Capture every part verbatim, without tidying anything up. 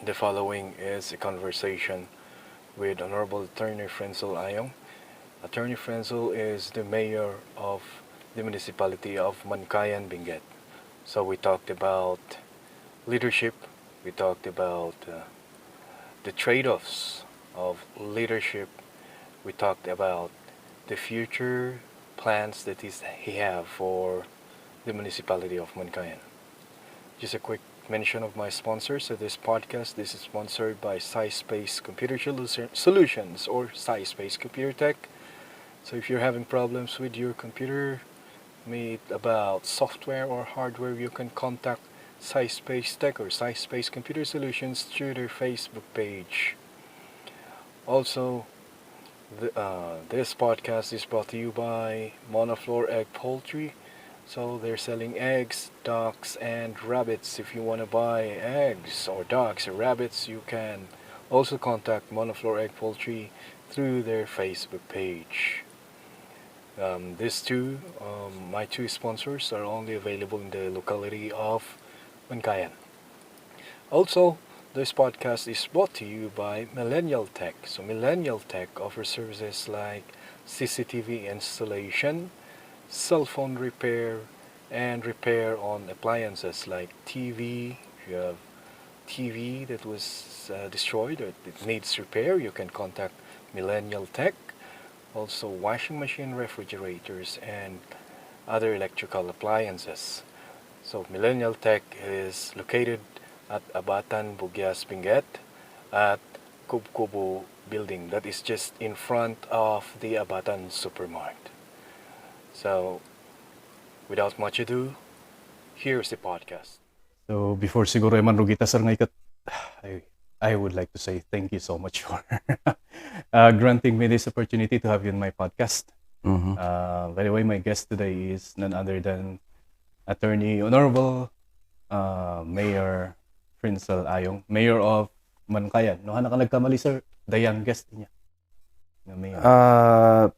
The following is a conversation with Honorable Attorney Frenzel Ayong. Attorney Frenzel is the mayor of the municipality of Mankayan, Benguet. So we talked about leadership, we talked about uh, the trade-offs of leadership, we talked about the future plans that he's, he have for the municipality of Mankayan. Just a quick mention of my sponsor. So this podcast, this is sponsored by SciSpace Computer Solu- Solutions or SciSpace Computer Tech. So if you're having problems with your computer, be it about software or hardware, you can contact SciSpace Tech or SciSpace Computer Solutions through their Facebook page. Also, the, uh, this podcast is brought to you by Monoflor Egg Poultry. So they're selling eggs, ducks, and rabbits. If you want to buy eggs or ducks or rabbits, you can also contact Monoflor Egg Poultry through their Facebook page. Um, these two, um, my two sponsors, are only available in the locality of Mankayan. Also, this podcast is brought to you by Millennial Tech. So Millennial Tech offers services like C C T V installation, cell phone repair, and repair on appliances like T V. If you have T V that was uh, destroyed or it needs repair, you can contact Millennial Tech. Also, washing machine, refrigerators, and other electrical appliances. So Millennial Tech is located at Abatan, Buguias, Benguet at Kubkubo Building. That is just in front of the Abatan Supermart. So without much ado, here's the podcast. So before siguro ay manrugita, sir, nga ikat, I, I would like to say thank you so much for uh, granting me this opportunity to have you in my podcast. Mhm. Uh, by the way, my guest today is none other than Attorney Honorable uh, Mayor Frenzel Ayong, Mayor of Mankayan. No, hana ka nagkamali, sir, the youngest niya. Na mayor. Uh,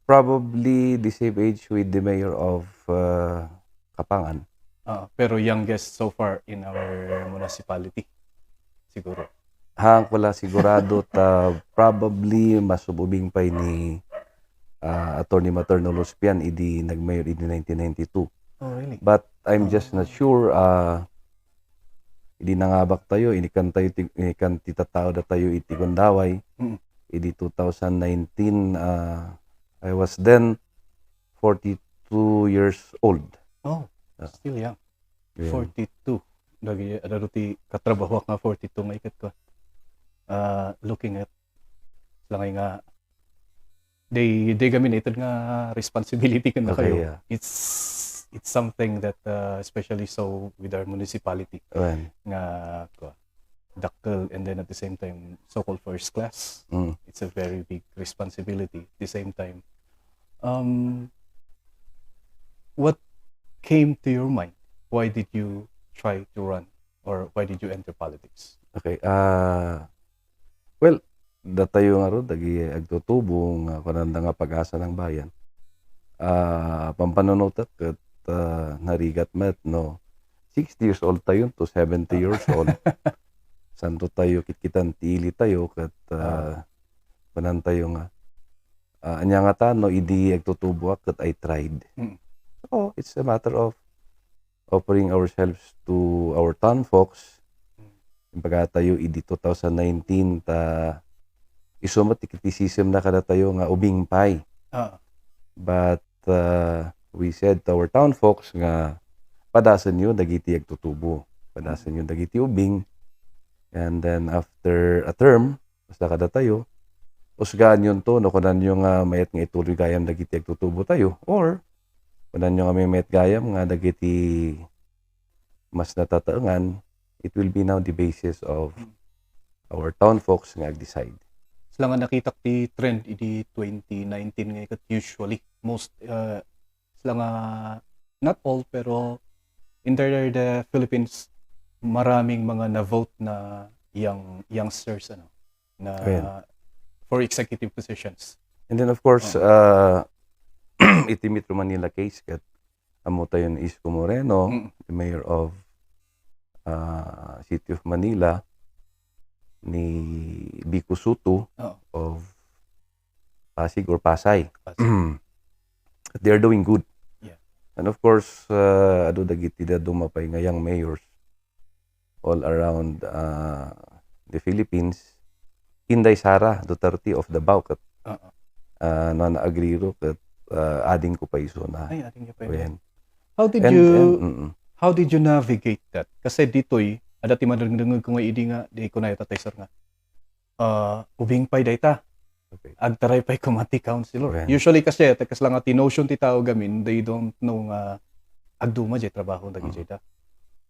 probably the same age with the mayor of uh, Kapangan. Ah, pero youngest so far in our municipality. Siguro. Haan ko la sigurado ta probably mas ubing pay ni uh, Attorney Materno Lospian idi nagmayor idi nineteen ninety-two. Oh, really? But I'm just not sure uh, idi nangabak tayo, inikan tayo ti, inikan ti tattao datayo iti Gundaway. Mm. Idi two thousand nineteen, uh, I was then forty-two years old. Oh, Ah. Still young. Yeah. forty-two. Dagi, ano ti katrabaho nga forty-two nga ikat ko. Uh, looking at lang nga they they gaminated nga responsibility kan Okay, kayo. Yeah. It's it's something that uh, especially so with our municipality Well, nga ko dakkel and then at the same time so-called first class. Mm. It's a very big responsibility. At the same time, um, what came to your mind? Why did you try to run or why did you enter politics? Okay. Ah, well, datayo nga ro, dagi agtutubo nga kunanda nga pag-asa ng bayan. Ah, pampanunutek ket ah, narigat met no sixty years old tayo to seventy years old. Santo tayo kitkitan ti ili tayo ket ah, kunan tayo nga ah, anya nga ta no idi agtutuboak ket I tried. Mm. So, it's a matter of offering ourselves to our town folks. Imbagatayo idi two thousand nineteen ta isu met ti criticism na kadatayo nga ubing pay. Ah, But uh, we said to our town folks nga padasenyo dagiti agtutubo. Padasenyo dagiti ubing. And then after a term, basta kadatayo, usgaanyon to no kunanyo nga mayat nga ituloy gayam dagiti agtutubo tayo or kunanyo nga mayat gayam nga dagiti mas natataengan, it will be now the basis of our town folks nga ag-decide. Sila nga nakitak ti trend idi twenty nineteen nga ikat usually most uh, sila nga not all pero in the, the Philippines maraming mga na-vote na young youngsters ano na Ayan. For executive positions. And then of course, Oh. uh, iti Metro Manila case ket amo tayo ni Isko Moreno, Mm. the mayor of ah, City of Manila, ni Vico Sotto Oo. of Pasig or Pasay. Pasig. They are doing good. Yeah. And of course, uh, adu dagiti dadduma pay nga young mayors all around uh, the Philippines. Inday Sara Duterte of Davao ket Oo. uh, no naagriro ket uh, ading ko pa isuna. Ay, ating niya pa yun. Wen. How did And, you and, mm-mm. how did you navigate that? Kasi ditoy, ada ti madengdengeg ko nga idi nga, di ko na tatay sir nga. Ah, ubing pay dayta. Okay. Agtaray pay kumati councilor. Right. Usually kasi, ta kasla nga ti notion ti tao gamin, they don't know nga agduma jay trabaho dagiti Mhm. da.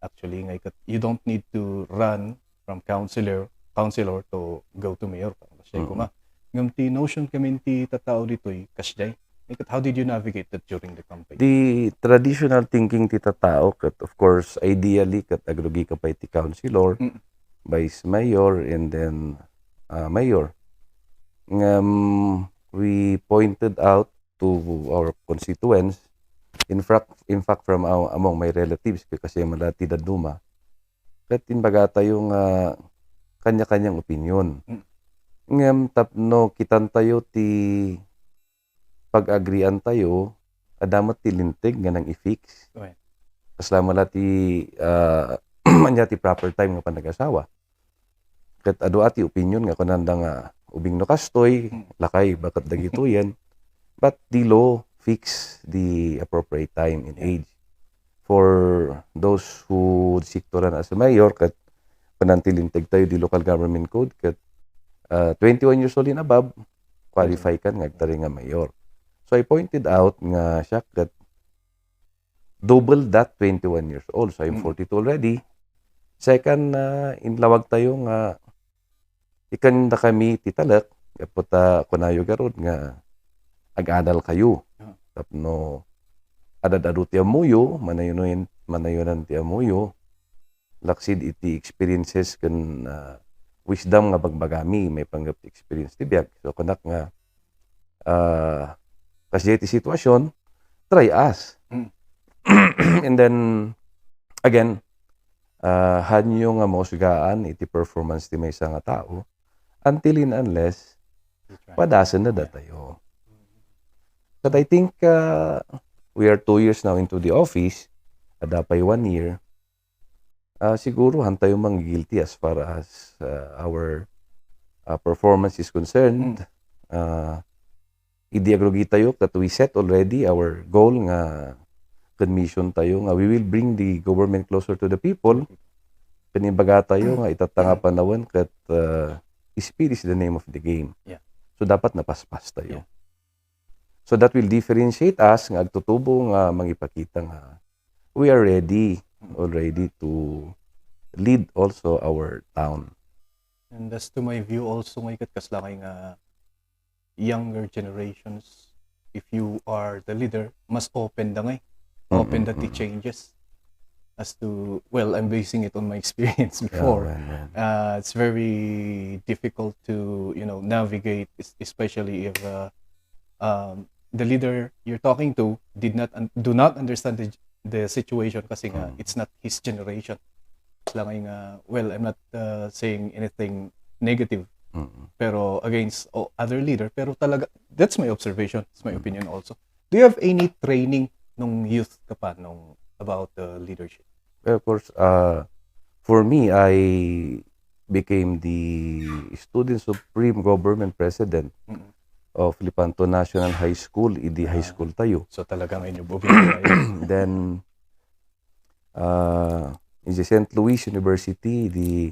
Actually, nga ikat, you don't need to run from councilor councilor to go to mayor. Kasi Mhm. kuma, ngem ti notion gamin ti tattao ditoy, kasjay. Ikat, how did you navigate that during the campaign? The traditional thinking ti tattao ket of course ideally ket agrugi ka pay ti councilor, Mm. vice mayor and then uh, mayor. Ngem we pointed out to our constituents, in fact, in fact from uh, among my relatives ket kasi mala ti dadduma ket imbagatayo nga kanya-kanyang opinion. Mm. Ngem tapno kitantayo ti pag-agrian tayo, adda met ti linteg nga nang i-fix. Right. Kasla mala ti ah, ania ti proper time nga panagasawa. Ket adu a ti opinion nga kunanda nga ubing no kastoy, Hmm. lakay baket dagitoyen. But the law fix the appropriate time and age. For those who would seek to run as a mayor, ket kunan ti linteg tayo di local government code, ket uh, twenty-one years old and above, qualify kan nga agtaray nga mayor. So I pointed out nga siya ket double that twenty-one years old. So I'm Mm. forty-two already. Second, uh, inlawag tayo nga ikanda kami ti talek, gapu ta kunayo garud nga agadal kayo. Ah. Tapno adad-adu ti ammoyo, manayon-, manayonan ti ammoyo, laksid iti experiences ken ah, wisdom nga bagbagami, maipanggep ti experience ti biag. So kunak nga ah, kasdiay ti sitwasyon, try us. Mm. And then again, ah, hanyo nga mausgaan iti performance ti maysa nga tao until and unless You try. padasen na datayo. But I think uh, we are two years now into the office. Adda pay one year. Ah, siguro hantayo mang guilty as far as uh, our uh, performance is concerned. Ah, idi agrugi tayo ket we set already our goal nga ken mission tayo nga we will bring the government closer to the people. Ken imbaga tayo nga itatta nga panawen ket uh, speed is the name of the game. Yeah. So dapat napaspas tayo. Yeah. So that will differentiate us nga agtutubo nga mangipakita nga we are ready already to lead also our town. And as to my view also, nga ikat kasla nga younger generations, if you are the leader, mas open da ngay. Open da ti changes. As to, well, I'm basing it on my experience before. Yeah, well, well. Uh, it's very difficult to, you know, navigate, es- especially if uh, um, the leader you're talking to did not un- do not understand the, the situation kasi nga Mm. it's not his generation. Lang nga, well, I'm not uh, saying anything negative, Mm. pero against o- other leader, pero talaga, that's my observation, it's my opinion also. Do you have any training nung youth ka pa nung about uh, leadership? Well, of course, uh, for me, I became the Student Supreme Government President Mm. of Lepanto National High School, idi high school tayo. So talagang inyo bubing tayo. Then, uh, in the Saint Louis University, di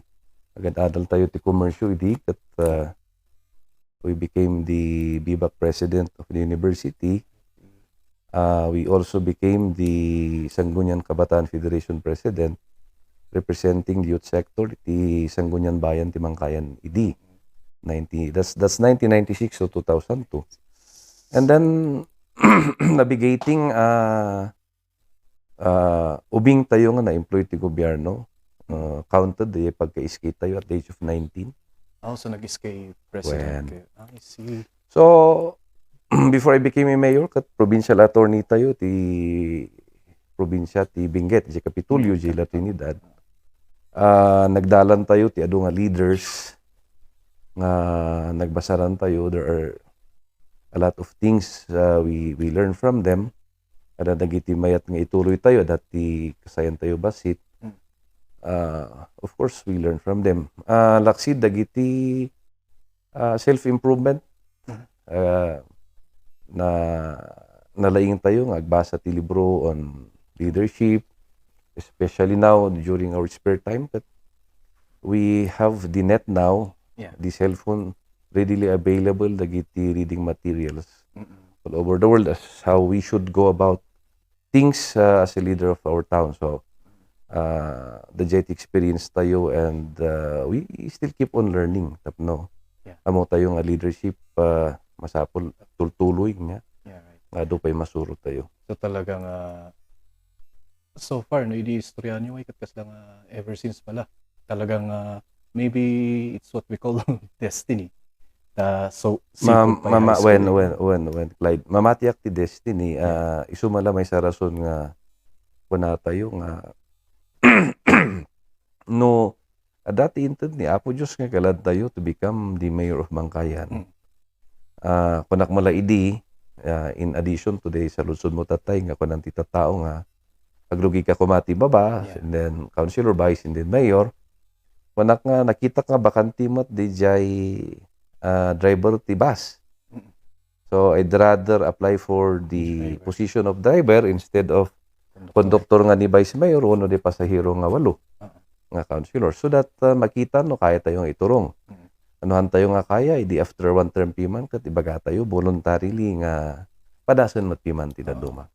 agad-adal tayo ti komersyo, idi ket uh, we became the BIVAC president of the university. Uh, we also became the Sangguniang Kabataan Federation president, representing the youth sector ti Sangguniang Bayan ti Mangkayan idi. Ninety, that's, that's nineteen ninety-six to two thousand two. And then, navigating uh, uh, ubing tayo nga na-employ ti gobyerno, uh, counted di pagka-S K tayo at the age of nineteen. Oh, so nag-S K president When? Kayo. I see. So, before I became a mayor, ket provincial attorney tayo ti probinsya ti Benguet, ti Kapitolyo, ti La Trinidad. ah, nagdalan tayo ti adu nga leaders nga nagbasaran tayo. There are a lot of things, ah, we, we learn from them. Ada dagiti mayat nga ituloy tayo, dati kasayan tayo basit. Mm. Ah, of course, we learn from them. Ah, laksid dagiti, ah, self-improvement. Mm. Ah, na, nalaing tayo nga agbasa ti libro on leadership, especially now during our spare time, that we have the net now, Yeah. the cellphone readily available dagiti reading materials Mm-mm. all over the world as how we should go about things, uh, as a leader of our town. So, uh, the J T experience tayo and, uh, we still keep on learning tapno Yeah. amo tayo nga leadership, uh, masapul tultuloy nga Yeah, right. nga adu pay masuro tayo. So talagang, ah, so far, no, idi istorya niyo, ay, ket kasla nga ever since pala. Talagang, ah, maybe it's what we call destiny. Ta, so, Ma-, sipud pay mama-, high school, when, eh. when, when, when, Clyde, mamatiak ti destiny, Yeah. ah, isu man la maysa rason nga kuna tayo nga, no, adda ti inted ni Apo Dios nga kaladtayo to become the mayor of Bangkayan. Mm. Ah, kunak mo la idi, ah, in addition to the saludsodmo tatay nga kunan ti tattao nga agrugika koma ti baba, Yeah. and then councilor, vice, and then mayor. Kunak nga nakitak nga bakante met dijay, ah, driver ti bus. Mm. So, I'd rather apply for the Driver. position of driver instead of Conductor. conductor nga ni vice mayor wenno di pasahero nga walo Ah. nga councilor. So that, ah, makita no kaya tayo nga iturong. Mm. Ano han tayo nga kaya, idi after one term piman, ket ibaga tayo voluntarily nga padasen met piman ti Oo. dadduma.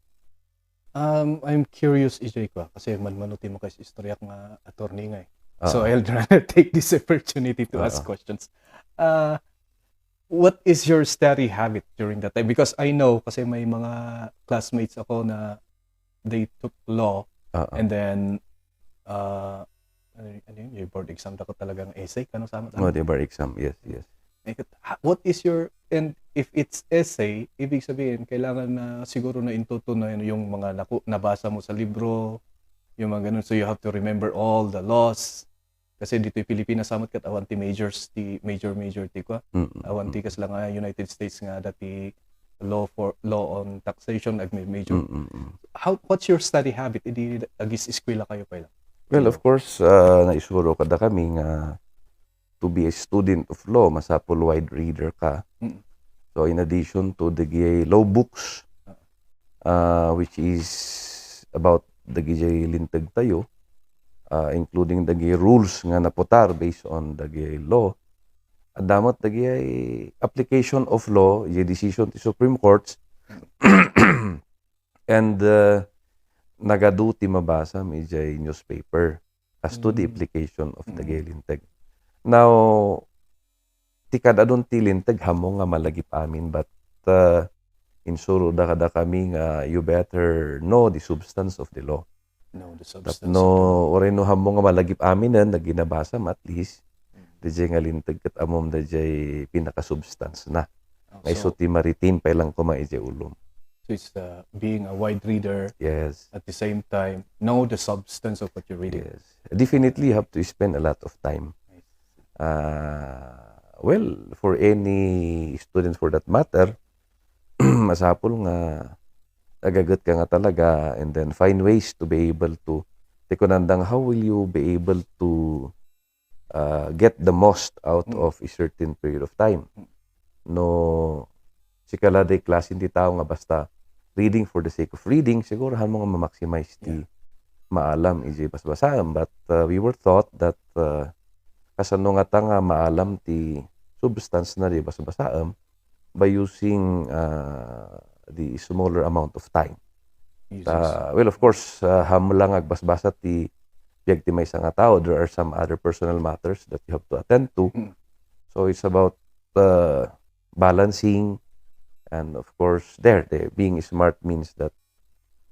Um, I'm curious, E J, ko, ah, kasi manmano ti makaistoryak nga attorney nga eh. So, Oo. I'll rather take this opportunity to ask Oo. questions. Ah, what is your study habit during that time? Because I know, kasi may mga classmates ako na they took law Oo. and then, ah, ano, ano yun? Yung board exam, dapat talagang essay, kano sa Oh, atin? the bar exam, yes, yes. Eh, ket-, ha-, what is your, and if it's essay, ibig sabihin, kailangan na siguro na intutunan yung mga naku-, nabasa mo sa libro, yung mga ganun. So, you have to remember all the laws. Kasi dito'y Pilipinas, samot ket awan ti majors, ti major, major ti kwa. Mm, Awan ti mm. kasla nga United States nga dati law for, law on taxation, ag-, major. Mm, mm, mm. How, what's your study habit? Idi agis-eskwela kayo pa lang? Well, of course, ah, naisuro kada kami nga to be a student of law, masapul wide reader ka. Mm. So, in addition to the law books, Ah. uh, which is about dagiti linteg tayo, uh, including dagiti rules nga naputar based on dagiti law. Adda met dagiti application of law, the decision ti Supreme Courts, and, uh, nagadu ti mabasam idiay newspaper as to the Mm. application of Mm. dagiti linteg. Now, ti kad-adun ti linteg, hammo nga malagip amin, but, uh, insuro da kadakami nga you better know the substance of the law. Know the substance Tapno, of the law. Uray no hammo nga malagip aminen, nagginabasam at least, Mm. dayjay nga linteg ket ammom dayjay pinaka-substance na. Oh, Nga isu so ti ma-retain pay lang koma idiay ulom. So it's, uh, being a wide reader, Yes. at the same time, know the substance of what you're reading. Yes. Definitely, you have to spend a lot of time. I see. Uh, well, for any student for that matter, masapul nga agaget ka nga talaga and then find ways to be able to, ti kunanda nga, how will you be able to, uh, get the most out Mm. of a certain period of time? Mm. No, sika la di klase ti tao nga basta reading for the sake of reading, siguro hammo nga ma-maximize ti Yeah. maalam iti basbasaem. But, uh, we were taught that, uh, kasano ngata nga maalam ti substance na di basbasaem by using, uh, the smaller amount of time. Yes, Ta-, yes. Well, of course, uh, hammo lang agbasbasa ti biag ti maysa nga tao. There are some other personal matters that you have to attend to. Mm. So it's about, uh, balancing, and of course, there, the, being smart means that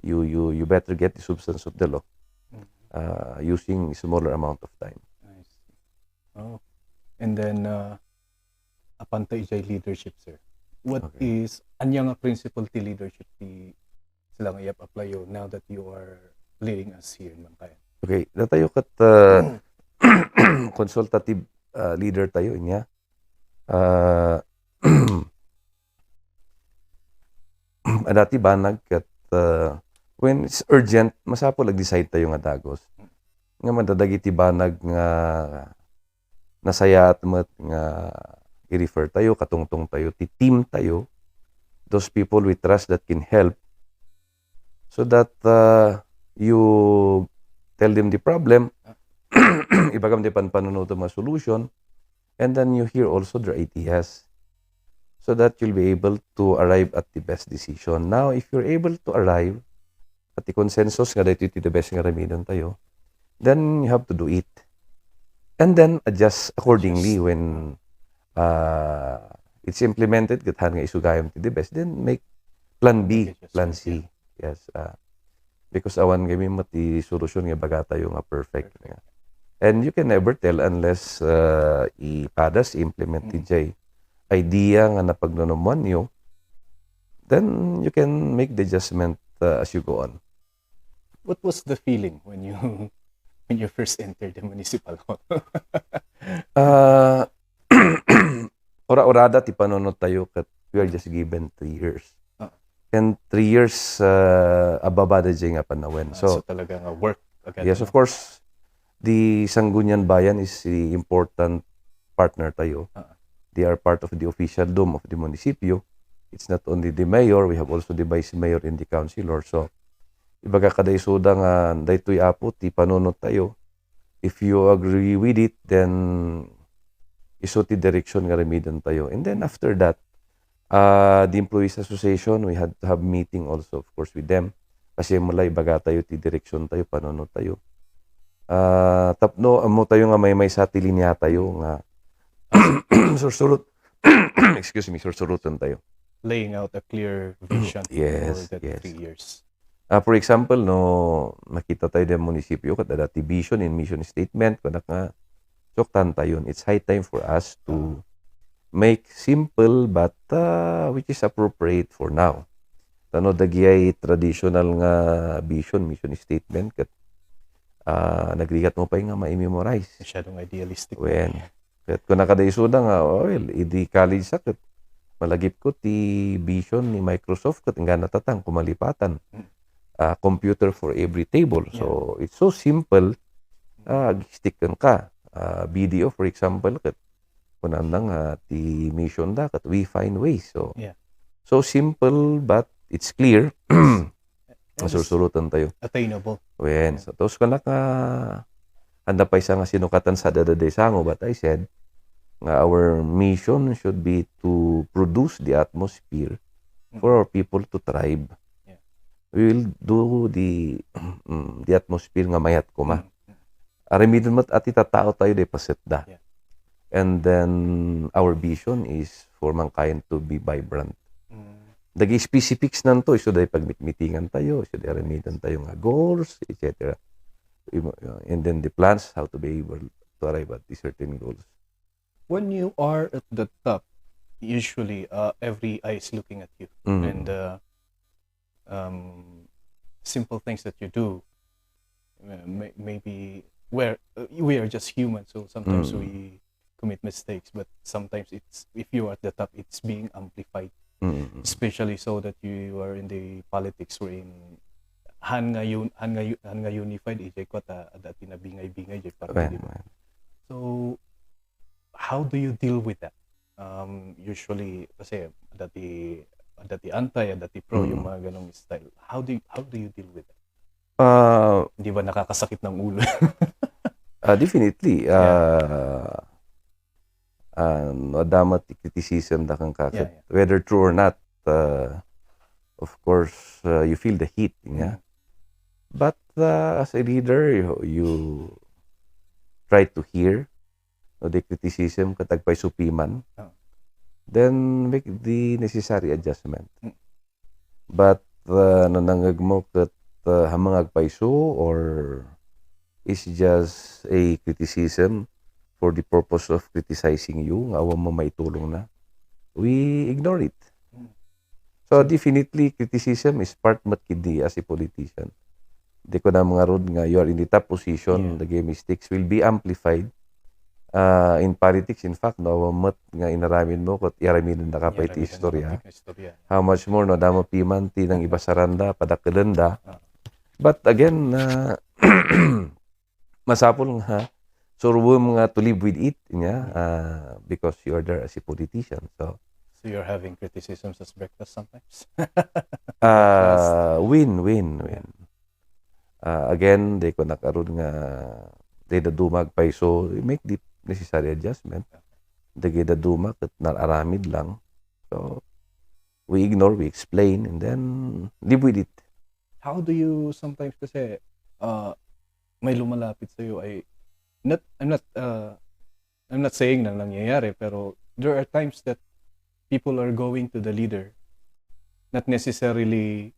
you, you, you better get the substance of the law, Mm. uh, using smaller amount of time. I see. Oh. And then, uh, apan ta idiay leadership, sir. What Okay. is, ania nga principle ti leadership ti sila nga i-apply yo now that you are leading us here in Bangkayan? Okay, datayo ket, uh, consultative, ah, leader tayo, inya. Ah, adda ti banag ket, ah, when it's urgent, masapul ag-decide tayo nga dagus. Nga madadagiti banag nga nasayaat met nga i-refer tayo, katungtong tayo, ti team tayo, those people we trust that can help, so that, uh, you tell them the problem, ibagam ti panpanunotem a solution, and then you hear also their ideas, so that you'll be able to arrive at the best decision. Now, if you're able to arrive at the consensus nga daytoy ti the best nga aramiden tayo, then you have to do it. And then adjust accordingly when, uh, it's implemented, ket haan nga isu gayam ti the best, then make plan B, plan C. Yes, ah, because awan gayam met ti solusyon nga ibaga tayo nga perfect. And you can never tell unless, uh, ipadas, implement ti jay idea nga napagnunumoanyo, then you can make the adjustment, uh, as you go on. What was the feeling when you when you first entered the municipal hall? Ah, ura-urada ti panunot tayo ket we are just given three years. Ah. And three years, ah, ababa da jay nga panawen. Ah, so, so talaga nga work agad, yes, no? Of course, the Sangguniang Bayan is the important partner tayo. Ah. They are part of the officialdom of the munisipyo. It's not only the mayor, we have also the vice mayor and the councilor. So, ibaga kada isuda nga daytoy, Apo, ti panunot tayo. If you agree with it, then isu ti direksyon nga aramiden tayo. And then after that, ah, the Employees Association, we had to have meeting also, of course, with them. Kasi mula ibaga tayo ti direksyon tayo, panunot tayo. Ah, tapno, ammo tayo nga maymaysa ti linya tayo nga sursurot, excuse me, sursuroten tayo. Laying out a clear vision, yes, for that, yes, three years. Ah, for example, no, makita tayo diay munisipyo, ket adda ti vision and mission statement, kunak nga, suktan tayon. It's high time for us to make simple but, ah, which is appropriate for now. Tano dagiay traditional nga vision, mission statement, ket, ah, nagrigat mo pay nga ma-memorize. Masyadong idealistic. Wen. Ket kuna kada isuda nga, "Oh, well, idi college sa ket malagipko ti vision ni Microsoft ket inggana tatang kumalipatan. Ah, computer for every table." So, it's so simple, ah, ag-stick ka. Ah, B D O, for example, ket kunana nga ti mission da, ket we find ways. So, so simple, but it's clear. Masursurotan tayo. Attainable. Wen, so, tapos kunak nga, anda pay sa nga sinukatan sa dadadaysang, but I said, nga our mission should be to produce the atmosphere for our people to thrive. Yeah. We will do the, mm, the atmosphere nga mayat koma. Aramiden met a ti tattao tayo, diay paset da. Yeah. And then, our vision is for mankind to be vibrant. Dagiay specifics nanto, isu diay pagmitmitingan tayo, isu diay aramiden tayo nga goals, et cetera. And then the plans, how to be able to arrive at the certain goals. When you are at the top, usually, uh, every eye is looking at you. And, uh, um, simple things that you do, uh, may-, maybe we're, uh, we are just human, so sometimes we commit mistakes, but sometimes it's, if you are at the top, it's being amplified. Especially so that you are in the politics wherein haan nga un-, haan nga u-, haan nga unified, eh, jay kua ta, adda ti nabingay-bingay, jay parti, di ba? So, how do you deal with that? Um, usually, kasi adda ti, adda ti anti, adda ti pro, yung mga ganong style. How do you, how do you deal with that? Ah, di ba nakakasakit ng ulo? Ah, definitely. Yeah. Ah, ah, no, adda met ti criticism da kenka, yeah, whether true or not, ah, of course, ah, you feel the heat, yeah. But, ah, as a leader, you, you try to hear no, the criticism ket agpayso piman, then make the necessary adjustment. But, uh, no nangngegmo ket, uh, ammom nga agpayso or is just a criticism for the purpose of criticizing you, nga awan mo maitulongna, we ignore it. So, definitely, criticism is part met ketdi as a politician. Di ko na mga road nga you are in the top position, yeah, the mistakes will be amplified. Ah, in politics, in fact, no, awan met nga inaramidmo ket iaramidenda ka pay ti istorya. How much more, no, damo piman ti nangibasaranda, padakelenda. Ah. But again, ah, masapul nga suroem nga to live with it, nya, ah, because you are there as a politician. So, so you're having criticisms as breakfast sometimes? Ah, win, win, win. Ah, again, di ko nakarod nga di da dumagpay. So, you make the necessary adjustment. Dagiti da duma ket nararamid lang. So, we ignore, we explain, and then live with it. How do you sometimes kasi, ah, may lumalapit sa'yo ay not, I'm not, ah, I'm not saying na nangyayari, pero there are times that people are going to the leader, not necessarily,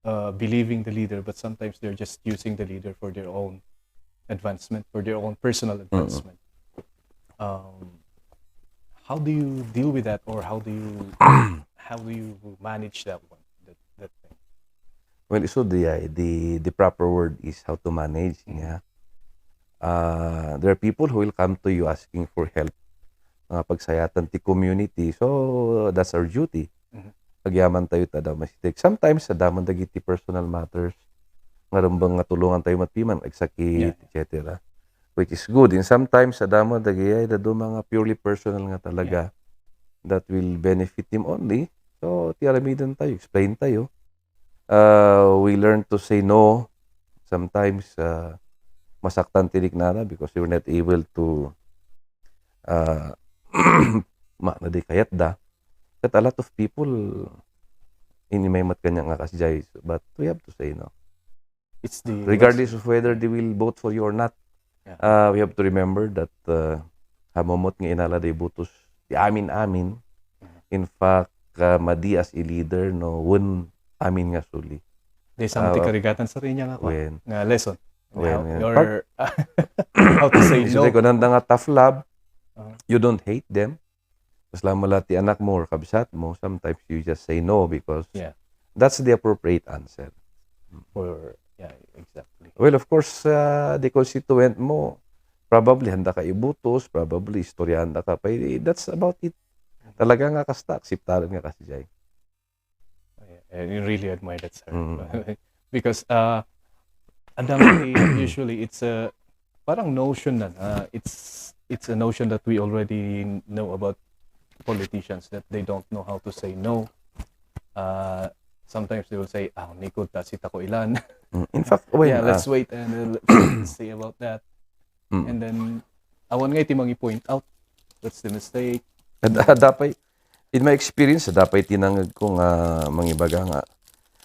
uh, believing the leader, but sometimes they're just using the leader for their own advancement, for their own personal advancement. Um, how do you deal with that, or how do you, how do you manage that one, that, that thing? Well, so the, uh, the, the proper word is how to manage, yeah. Ah, there are people who will come to you asking for help. Nga pagsayatan ti community. So, that's our duty. Mhm. Agyaman tayo ta daw masitek. Sometimes, adda man dagiti personal matters. Nga rumbeng nga tulongan tayo met piman, agsakit, yeah, et cetera. Which is good. And sometimes, adda man dagiti, ay, dadu mga purely personal nga talaga. Yeah. That will benefit him only. So, ti aramiden tayo, explain tayo. Uh, we learn to say no. Sometimes, uh, masaktan ti riknana because you're not able to, uh, ma-, na di kayatda. But a lot of people, inimay met kaniak nga kasdiay, but we have to say no. It's the regardless of whether they will vote for you or not. Yeah. Uh, we have to remember that, uh, ammom met nga inala da ibutos ti amin-amin. Mhm. In fact, uh, madi as a leader, no, wen amin nga suli. Di sa ti karigatan sa rinya nga, wen, nga lesson. Wen, how, wen. Your, how to say no. Kunanda nga tough love, uh-huh, you don't hate them. Kasla met la ti anakmo or kabsatmo, sometimes you just say no because, yeah, that's the appropriate answer. For, yeah, exactly. Well, of course, uh, the constituent mo, probably handa ka ibutos, probably istoryahan da ka pa, eh, that's about it. Talaga nga kasta, akseptaren nga kasdiay. I, I really admire that, sir. Mm. Because, uh, ang dami, usually, it's a, parang notion na, uh, it's, it's a notion that we already know about politicians, that they don't know how to say no. Uh, sometimes they will say, "Ah, nikod ta, sita ko ilan." Mm. In fact, when, yeah, let's, uh, wait and, uh, let's see about that. Mm. And then, awan nga iti mangi-point out. That's the mistake. Ad-, adda pay, in my experience, adda pay tinangegko nga mangibaga nga,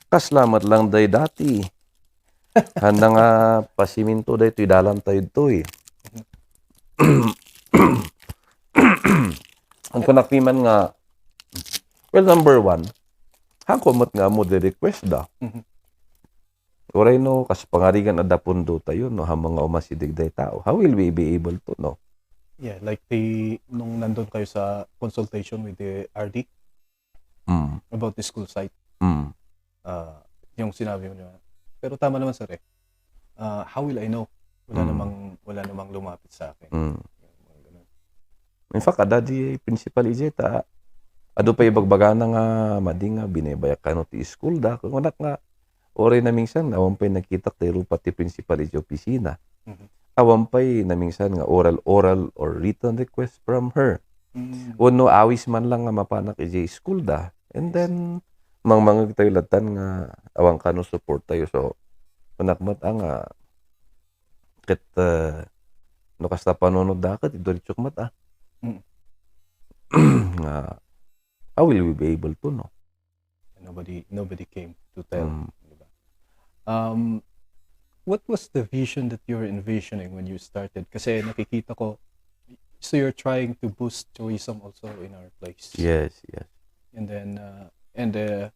"Kasla met lang day dati. Handa nga pasiminto daytoy dalan tayo ditoy." Ang kunak piman nga, well, number one, haanko met nga ammo the request da. Mhm. Uray no, kas pangarigan adda pundo tayo, no, ha mga umasideg day tao. How will we be able to, no? Yeah, like the, nung nandun kayo sa consultation with the R D Mm. about the school site. Mm. Ah, yung sinabi mo na, pero tama naman, sir, eh. Ah, how will I know? Wala Mm. namang, wala namang lumapit sa akin. Mm. Yung mga ganun. In fact, adda di principal ijay ta, adu pay ibagbagana nga madi nga binayabayak kano ti school da. Kunak nga, uray namingsan, awan pay nakitak ti rupa ti principal iti opisina. Mhm. Awan pay namingsan nga oral, oral or written request from her. Mm. Wenno awis man lang nga mapanak iti school da. And then, mangmangeg tayo lattan nga awan kano support tayo. So, kunak met, ah, nga, ket, eh, no kasta panunot da ket, iduritsok met, ah. Mm. Nga, how will we be able to, no? Nobody, nobody came to tell, Mm. di ba? Um, what was the vision that you were envisioning when you started? Kasi nakikita ko, so you're trying to boost tourism also in our place. Yes, yes. And then, uh, and, uh,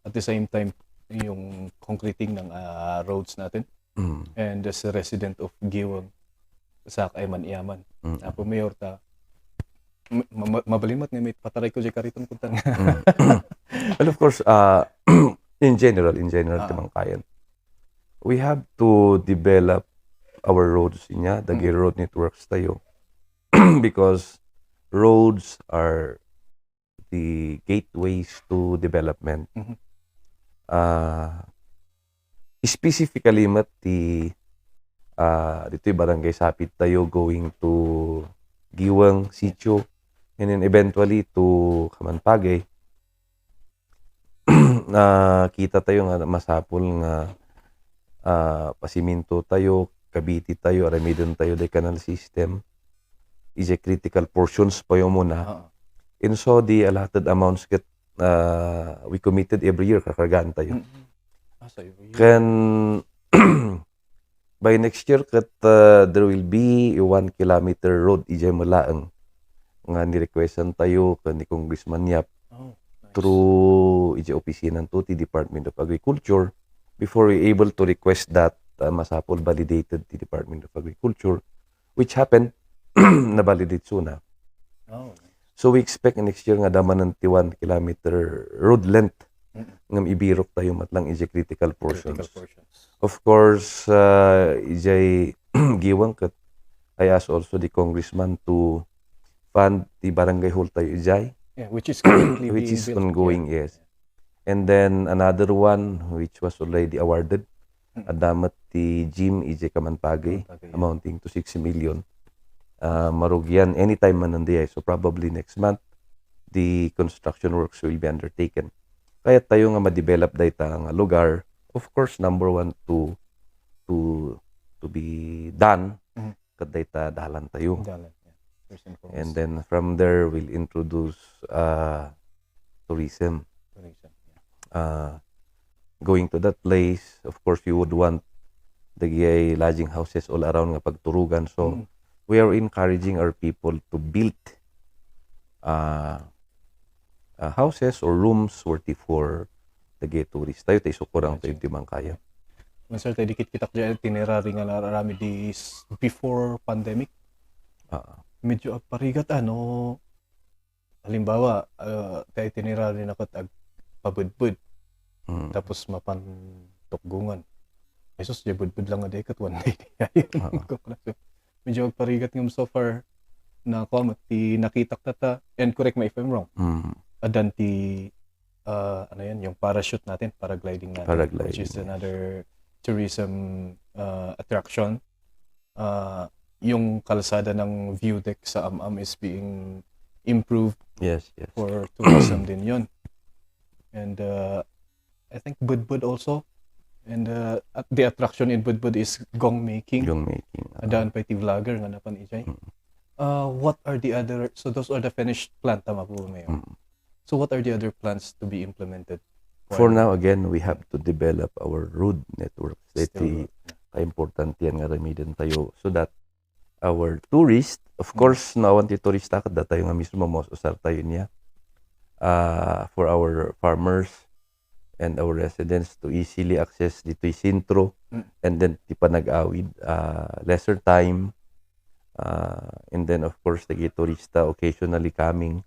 at the same time, yung concreting ng, ah, roads natin. Mm. And as a resident of Guiuan, sa kay man-iyaman. Mm. Apo Mayor ta, ma-, ma-, mabalin met nga may pataray ko di kariton kuntan. Mm. Well, of course, uh, in general, in general, Ah. ti mangkayan, we have to develop our roads inya, dagi Mm. road networks tayo. because roads are the gateways to development. Mhm. Ah, specifically met ti, ah, ditoy Barangay Sapit tayo going to Giwang, Sitio, and then eventually to Kamanpagay. Nakita tayo nga masapul nga, ah, pasiminto tayo, kabiti tayo, aramiden tayo the canal system. Is a critical portions pa yung muna. Oo. And so, the allotted amounts get, ah, we committed every year, kakargaan tayo. Mm-mm. Ah, so every year. Ken, by next year, ket, ah, there will be a one kilometer road, ijay malaeng nga ni-requestan tayo ken ni Congressman Yap. Oh, nice. Through ijay opisina to ti Department of Agriculture. Before we able to request that, ah, masapul validated ti Department of Agriculture, which happened, na-validate suna. Oh. So we expect next year nga damanen ti one kilometer road length Mm. ngem ibirok tayo met lang ijay critical portions. Critical portions. Of course, ah, ijay Giwang ket I ask also the congressman to fund the barangay hall tayo ijay. Yeah, which is currently which being is built. Ongoing, yeah. Yes. And then another one which was already awarded, Mm. adda met ti gym ijay Kamanpagay, Kamanpagay, yeah. Amounting to six million. Ah, marugian anytime man nandiay. So probably next month, the construction works will be undertaken. Kayat tayo nga ma-develop dayta nga lugar. Of course, number one to, to, to be done, Mm. ket dayta dalan tayo. Dalan, yeah. First and foremost. And then from there, we'll introduce, uh, tourism. Tourism, yeah. Uh, going to that place, of course, you would want the gay lodging houses all around nga pagturugan. So, Mm. we are encouraging our people to build, uh, uh, houses or rooms worthy for the gay tourist. Tayo, tayo sukurang tayo. Imagine. Di man kaya. Man, sir, tayo dikit kitak di itinerary nga nararami di s-, before pandemic. Ah. Medyo agparigat, ano, halimbawa, ah, tayo itinerary na kat agpabudbud. Mm. Tapos mapan Tukgongan. Jesus, di budbud lang nga di kat one day. Ah. Medyo agparigat ngem so far na kuwan, ti nakitak tata, and correct me if I'm wrong. Mm. Addan ti, ah, ano yan, yung parachute natin, paragliding natin, which is, paragliding, yes, another tourism, ah, attraction. Ah, yung kalsada ng view deck sa Am-Am is being improved. Yes, yes. For tourism din yun. And, ah, I think Budbud also. And, uh, at the attraction in Budbud is gong making. Gong making, uh-huh. Adaan pay ti vlogger nga napan ijay. Mm. Uh, what are the other, so those are the finished plan, tama po, Mayor? Mm. So what are the other plans to be implemented? For now, again, we have to develop our road network. Still road. Dati, kaimportantian nga aramiden tayo so that our tourist, of course, no, awan ti turista, ket datayo nga mismo, maus-usar tayo niya. Ah, for our farmers and our residents to easily access ditoy sentro, mm, and then ti panag-awid, ah, lesser time. Ah, and then, of course, dagiti turista occasionally coming,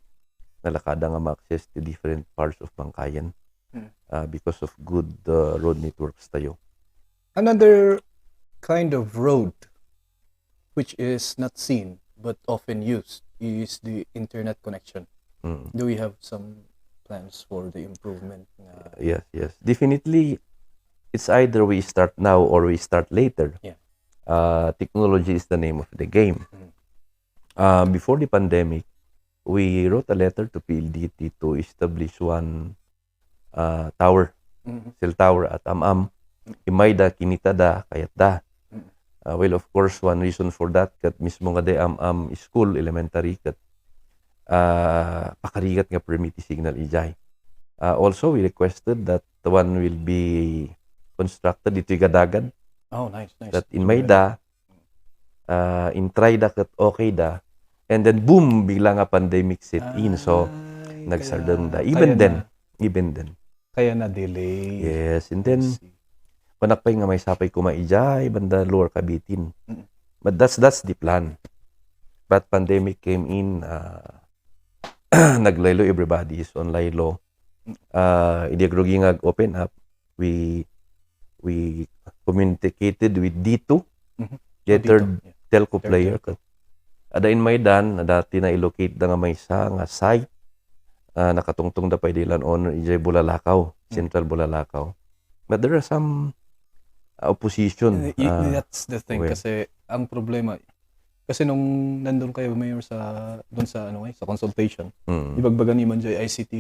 nalakada nga ma-access ti different parts of Bangkayan, mm, ah, because of good, ah, road networks tayo. Another kind of road which is not seen but often used is the internet connection. Mm. Do we have some plans for the improvement nga? Yes, yes. Definitely, it's either we start now or we start later. Yeah. Uh, technology is the name of the game. Mm. Uh, before the pandemic, we wrote a letter to P L D T to establish one ah, tower, mhm, cell tower at Am-Am. Imayda, kinitada, kayatda. Mm. Ah, well, of course, one reason for that, ket mismo nga di Am-Am School, elementary, ket, ah, pakarigat nga permit ti signal ijay. Ah, also, we requested that one will be constructed ditoy Gadagad. Oh, nice, nice. That imayda, ah, intry da ket okay da. And then, boom, bigla nga pandemic set in. So, ay, nagsardeng da. Kaya, even then, even then. Kaya na-delay. Yes, and then, I see. Kunak pay nga maysa pay koma ijay, banda Lower Cabitin. Mm. But that's, that's the plan. But pandemic came in, ah, naglaylo, everybody is on laylo. Mm. Ah, idi agrugi nga ag-open up, we, we communicated with D two, mhm, the third telco player. Third telco. Adda in Maidan, adda ti na-locate da nga maysa nga site, ah, nakatungtong da pay di land owner idiay Bulalakaw, Central Bulalakaw. But there are some, ah, opposition, Y-, y-, ah, that's the thing, well. Kasi ang problema, kasi nung nandun kayo, Mayor, sa, dun sa, ano, eh, sa consultation, mm, ibagbaga ni man jay I C T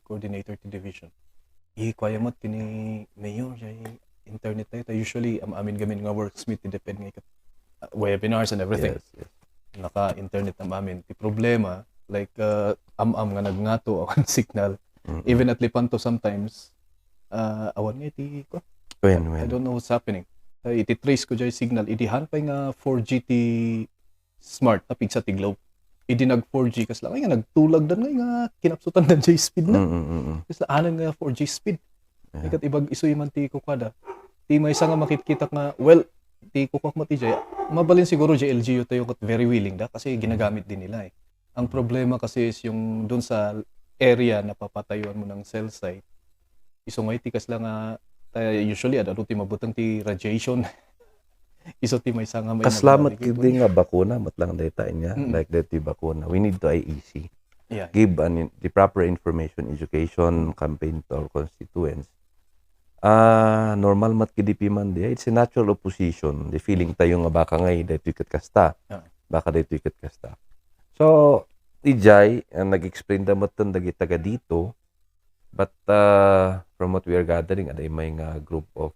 coordinator ti division. Ikuaya met ken ni Mayor, jay internet tayo. Ta usually, am-amin gamin nga works meet, depend nga ikat-, uh, webinars and everything. Yes, yes. Naka-internet am-amin. Ti problema, like, uh, am-am nga nagngato awan signal. Mm-mm. Even at Lepanto sometimes, uh, awan nga iti, ko-, When, I when? don't know what's happening. Uh, iti trace ko jay signal. Idi han pay nga four G ti Smart, napigsa ti Globe. Idi nag four G, kasla, ay nga, nagtulagdan nga, nga kinapsutan da jay speed na. Mm, mm, mm. Kasla, anan nga four G speed. Yeah. Ikat ibag-, isuy man ti kukuada. Ti maysa nga makitkitak nga, well, ti kukuak mo ti jay, mabalin siguro jay L G U tayo kat very willing da kasi ginagamit din nila eh. Ang problema kasi is yung dun sa area na papatayuan mo ng cell site, isu nga iti kasla nga, ta-, usually, adda ti mabuteng ti radiation. Isu ti maysa nga may Kasla met nagdadikit. Kidi nga bakuna, met lang dayta inya, Mm. like daytoy bakuna. We need to I E C. Yeah. Give an in-, the proper information, education, campaign to our constituents. Ah, normal met kidi piman di. It's a natural opposition. The feeling tayo nga baka ngay, daytoy ket kasta. Ah. Baka daytoy ket kasta. So, ijay, ah, nag-explain da met dagiti taga dito, But, uh, from what we are gathering, adda may nga group of,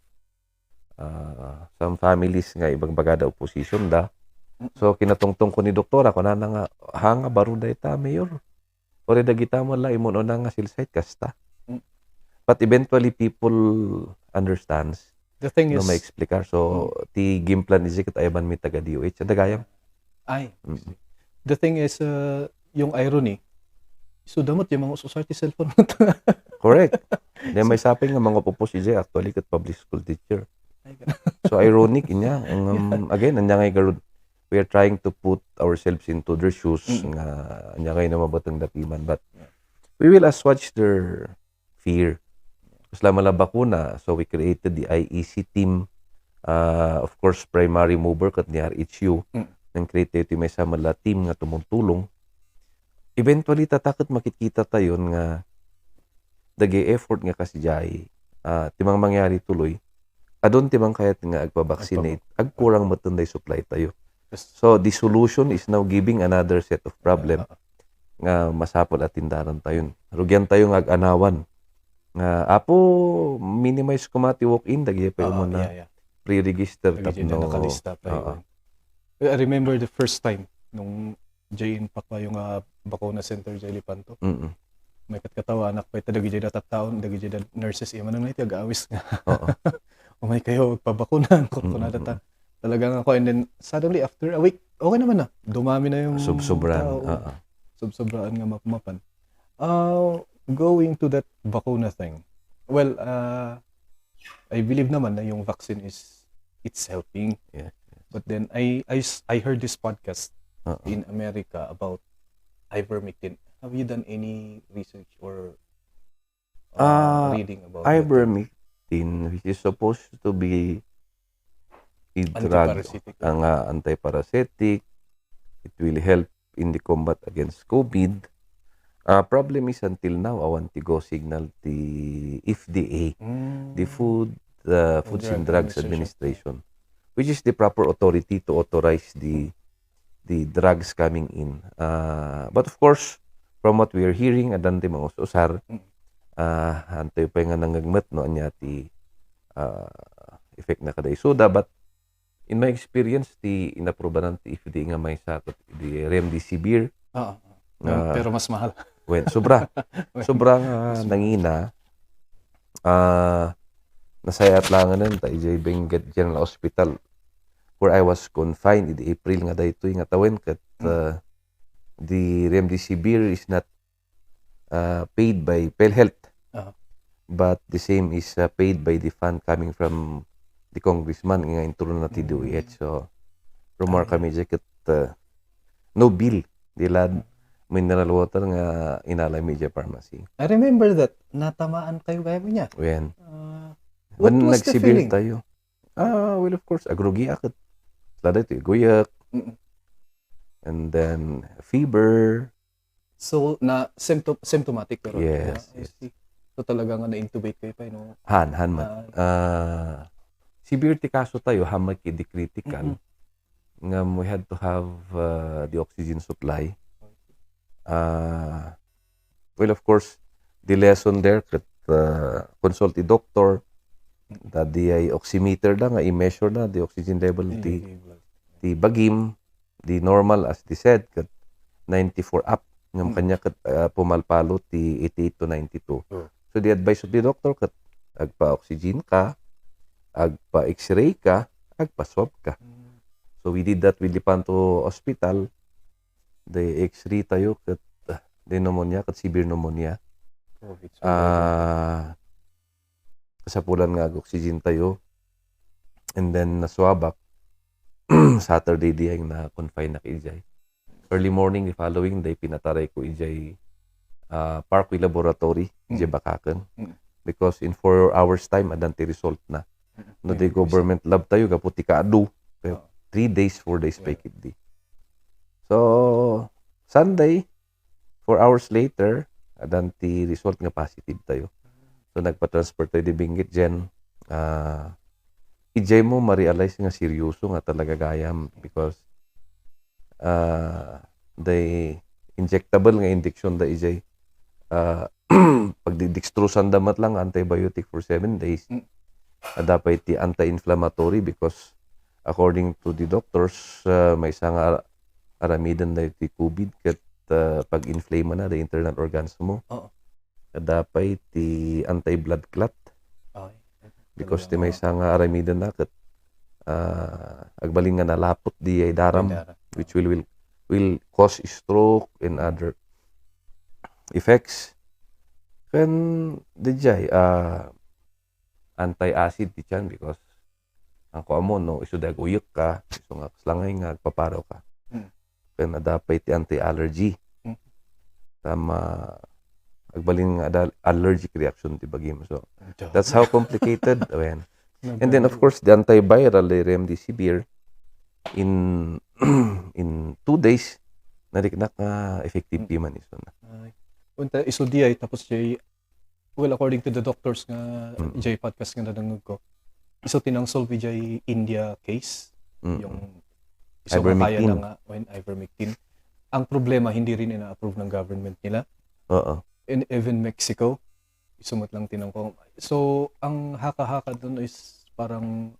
uh, some families nga ibagbagada opposition da. So, kinatungtong ko ni Doktora, kunana nga, "Ha nga baro dayta, Mayor? Uray dagita man la, immun-una nga cell site, kasta." Mm. But eventually, people understands The thing no is, maexplikar. So, mm. ti game plan is ket ayaban mi taga D O H. Anda gayam? Ay, Mm. the thing is, uh, yung irony, so, damot yung mga us-usar ti cellphone. Correct. Then may saping nga mga pupus ijay actually ket public school teacher. Ay, ganun. So, ironic, inya. Um, again, anya nga igarud, we are trying to put ourselves into their shoes Mm. nga anya nga na mabatang dapiman. But Yeah. we will assuage their fear. Kasla man la bakuna, so we created the I E C team. Uh, of course, primary mover ket ni R H U. Mm. Nang-create tayo ti maysa man la team nga tumultulong. Eventually, tata ket makitkita tayon nga dagiti effort nga kasdiay, ah, ti mang-, mangyari tuloy, adun ti mangkayat nga agpa-vaccinate, Agpa-, agkurang met ti supply tayo. Yes. So, the solution is now giving another set of problem Ah, ah. nga masapul a tindaran tayon. Rugian tayo nga ag-anawan. Nga, Apo, minimize koma ti walk-in, dagiti pay Ah, umuna yeah, yeah. pre-register Dagiti tapno nakalista pa Oo. yun. I remember the first time nung J N Pacquiao nga bakuna center jay Lepanto. Mm. May katkatawa, anak pa ita, dagiti da tattaon, dagiti da nurses, iya man nga iti ag-awis nga. Oo. Umay kayo, agpabakuna, Mm, kunada ta. mm. Talaga nga ako, and then suddenly, after a week, okay naman na. Dumami na yung Subsobran, tao. oo. Subsobraan nga mapumapan. Uh, going to that bakuna thing, well, uh, I believe naman na yung vaccine is, it's helping. Yeah. But then, I, I s-, I heard this podcast Uh-uh. in America about ivermectin. Have you done any research or, uh, Ah, reading about that? Ivermectin, which is supposed to be a drug, Antiparasitic. ang, ah, antiparasitic, it will help in the combat against COVID. Ah, problem is, until now, awan ti go signal ti F D A, Mm. the Food, the Food Foods and and Drug Drugs Administration. Administration, which is the proper authority to authorize the, the drugs coming in. Ah, but of course, from what we are hearing, addan ti mangus-usar, Mm. ah, antoy pay nga nangngegmet no ania ti, ah, effect na kada isuda, but in my experience, ti inaprubanan ti F D A nga maysa ket di remdesivir. Oo. Nga Pero mas mahal. Wen, sobra. Wen, Sobra nga mas mahal. nangina. Ah, nasayat langanen ta idiay Benguet General Hospital where I was confined idi April nga daytoy nga tawen ket, Hmm. ah, the remdesivir is not, ah, paid by PhilHealth. Aha. But the same is, ah, paid by the fund coming from the congressman nga inturon na ti Hmm. D O H. So, rumor Ah. kami di ket, ah, no bill, di la Hmm. mineral water nga inalay mi di pharmacy. I remember that. Natamaan kayo kaya mo niya? When? Ah, what When was the nag-severe feeling? tayo. Ah, well, of course, agrugi akit. Lada ito, iguyak. Mm-mm. and then fever. So, na symptom, symptomatic pero Yes, ah, I see. So talaga nga na-intubate kayo pa, no? Han, han man. Ah. Ah, severe ti kaso tayo, han man idi critical. Mm-mm. Ngem we had to have uh, the oxygen supply. Ah, well, of course, the lesson there, ket uh, consult the doctor, ta diay oximeter da nga i-measure na the oxygen level ti, ti bagim, the normal, as they said, ket ninety-four up. Ngem Mm. kaniak ket uh, pumalpalo ti eighty-eight to ninety-two. Oh. So the advice of the doctor ket agpa-oxygen ka, agpa-X-ray ka, agpa-swab ka. Mm. So we did that with Lepanto Hospital. The X-ray tayo ket uh, the pneumonia, ket severe pneumonia. COVID. Ah, kasapulan nga ag-oxygen tayo. And then naswabak. Saturday diay na-confine na idiay. Early morning the following day, pinataray ko idiay ah, Parkway Laboratory, idiay Mm. Bakaken. Mm. Because in four hours time, adan ti result na. No, the Mm. government lab tayo, gapu ti kaadu. Kaya Oo. Three days, four days pa Yeah. ikit di. So, Sunday, four hours later, adan ti result nga positive tayo. So, nagpa-transfer tayo di Benguet, then, ah, idiay mo ma-realize nga seryoso nga talaga gayam because ah, the injectable nga injection da idiay ah, pagdidextrosan da met lang antibiotic for seven days. Mm. Adda pay ti anti-inflammatory because according to the doctors, ah, maysa nga ar- aramiden da iti COVID ket ah, pag-inflame na the internal organs mo. Oo. Adda pay ti anti-blood clot Okay. because ti Talaga, maysa nga aramiden na ket ah, agbalin nga nalapot diay daram, May daram. which will, will will cause stroke and other effects. Ken diay ah, anti-acid ti tiyan because ang kuan mo no, isu da ag-uyek ka, isu nga kasla nga agpaparo ka. Mm. Ken adda pay ti anti-allergy. Mm. Tama, agbalin nga adda allergic reaction ti bagim. So, that's how complicated. Awen. And then, of course, the antiviral, the remdesivir, in in two days, nariknak nga effective ti man isu na. Ay. Unta, isu diay, tapos jay, well, according to the doctors nga, Mm. jay podcast nga nadangag ko, isu ti nang-solve jay India case, Mm. yung isu nga kaya na Ivermectin. Nga, when ivermectin. Ang problema, hindi rin ina-approve ng government nila. Oo. And even Mexico, isu met lang tinang ko. So, ang haka-haka dun is parang,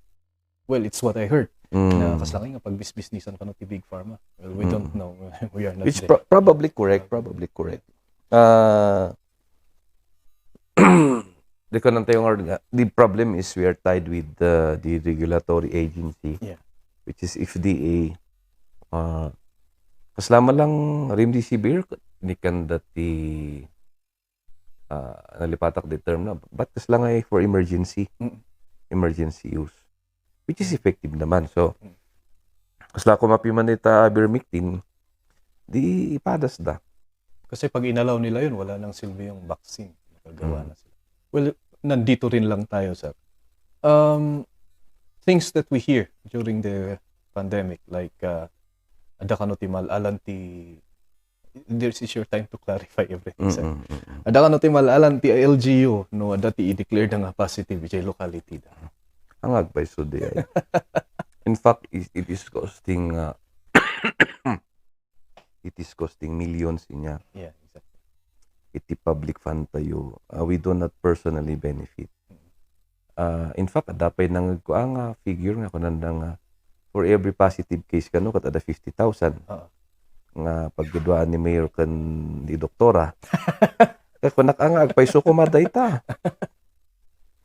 well, it's what I heard. Mm. Na kasla nga pagbisbisnisan kano ti big pharma. Well, we Mm. don't know. We are not Which there. pro- probably correct, probably correct. Uh, di ko nang tayo nga, the problem is we are tied with the, the regulatory agency, Yeah. which is F D A. Uh, kasla man lang remdesivir, ni kan dati ah, nalipatak di term na, but kasla nga for emergency, Mm. emergency use, which is effective naman. So, Mm. kasla ko mapiman ita ivermectin, di ipadas da. Kasi pag inalaw nila yun, wala nang silbi yung vaccine. Nakagawa Mm. na sila. Well, nandito rin lang tayo, sir. Um, things that we hear during the pandemic, like, uh, adda kano ti mal-alan ti, this is your time to clarify everything, sir. Mm-mm, mm-mm. Adda kano ti mal-alan ti L G U, no, adda ti i-declare da nga positive jay locality da. Ang agpayso di ay. In fact, it, it is costing, uh, it is costing millions inya. Yeah, exactly. Iti public fund tayo. Uh, we do not personally benefit. Uh, in fact, adda pay nangagkuan nga figure nga kunanda nga for every positive case kano ket adda fifty thousand Oo. nga pagduduaan ni Mayor ken ni Doktora. Kaya kunak nga agpayso ko madayta.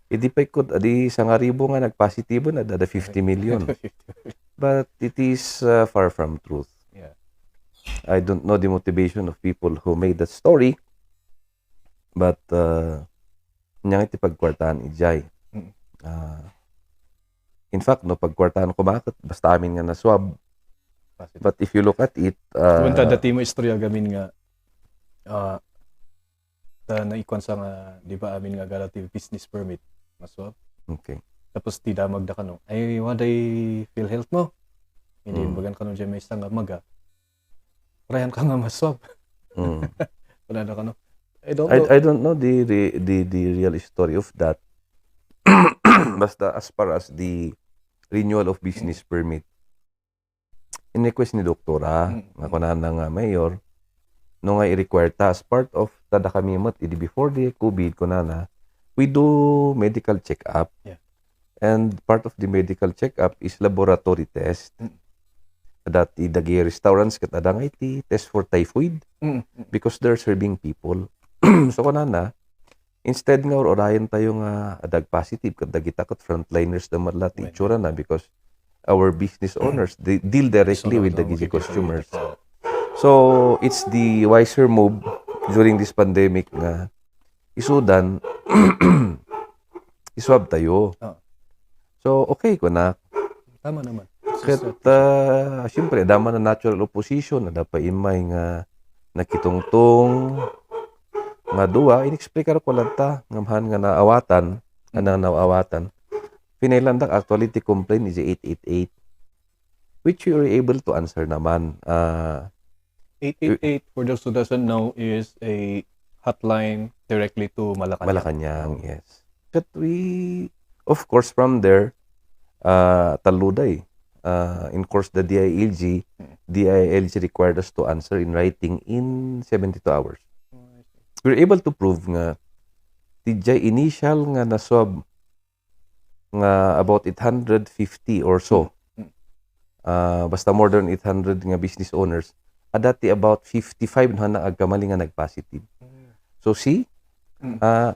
Idi pay kud adi sangaribo nga nagpositibo na adda fifty million. But it is uh, far from truth. Yeah. I don't know the motivation of people who made that story. But uh, nya nga iti pagkwartaan ijay. Mm. Ah, in fact, no, pagkwartaan ko bakit basta amin nga naswab. Positive. But if you look at it, uh, Punta dati mo istorya gamin nga ah ta naikuan sa nga, di ba, amin nga agala ti business permit, maswab. Okay. Tapos ti damag da kano, ay, waday PhilHealth mo. Hindi Mm. imbagan kano dyan may isang amaga. Rayan ka nga maswab. Mm. Wala na ka, no? I don't I, know. I don't know the, the, the, the real story of that. Basta as far as the renewal of business permit, in-request ni Doktora, Mm. nga kunana nga, "Mayor, no nga i-require ta as part of, ta dakami met, idi before the COVID, kunana, we do medical check-up." Yeah. And part of the medical check-up is laboratory test. Mm. Dati dagiti restaurants ket adda nga iti test for typhoid Mm, mm. because they're serving people. So, kunana, instead nga ur-urayen tayo nga adda positive ket dagita ket frontliners da met la ti Well. itsura na because our business owners, they deal directly Isu with daw dagiti ang customers. So, it's the wiser move during this pandemic nga isudan, iswab tayo. Oo. So, okay, kuna. Tama naman. Ket, It's a ah, siyempre, adda man a natural opposition, adda pay immay nga nakitungtong nga dua, inexplikar ko latta, ngem han nga naawatan, Mm. anang naawatan. Finailandak actually ti complaint is eight eight eight, which you were able to answer naman. Ah, Eight eight eight, for those who doesn't know, is a hotline directly to Malacanang. Malacanang, yes. But we, of course, from there, ah, talluday. Ah, in course, the D I L G, Mm. D I L G required us to answer in writing in seventy-two hours. Oh, I see. We were able to prove nga, ti jay initial nga naswab nga about eight hundred fifty or so. Mm. Ah, basta more than eight hundred nga business owners, adda ti about fifty-five no nga agkamali nga nagpositive. Mm. So, see, Mm. ah,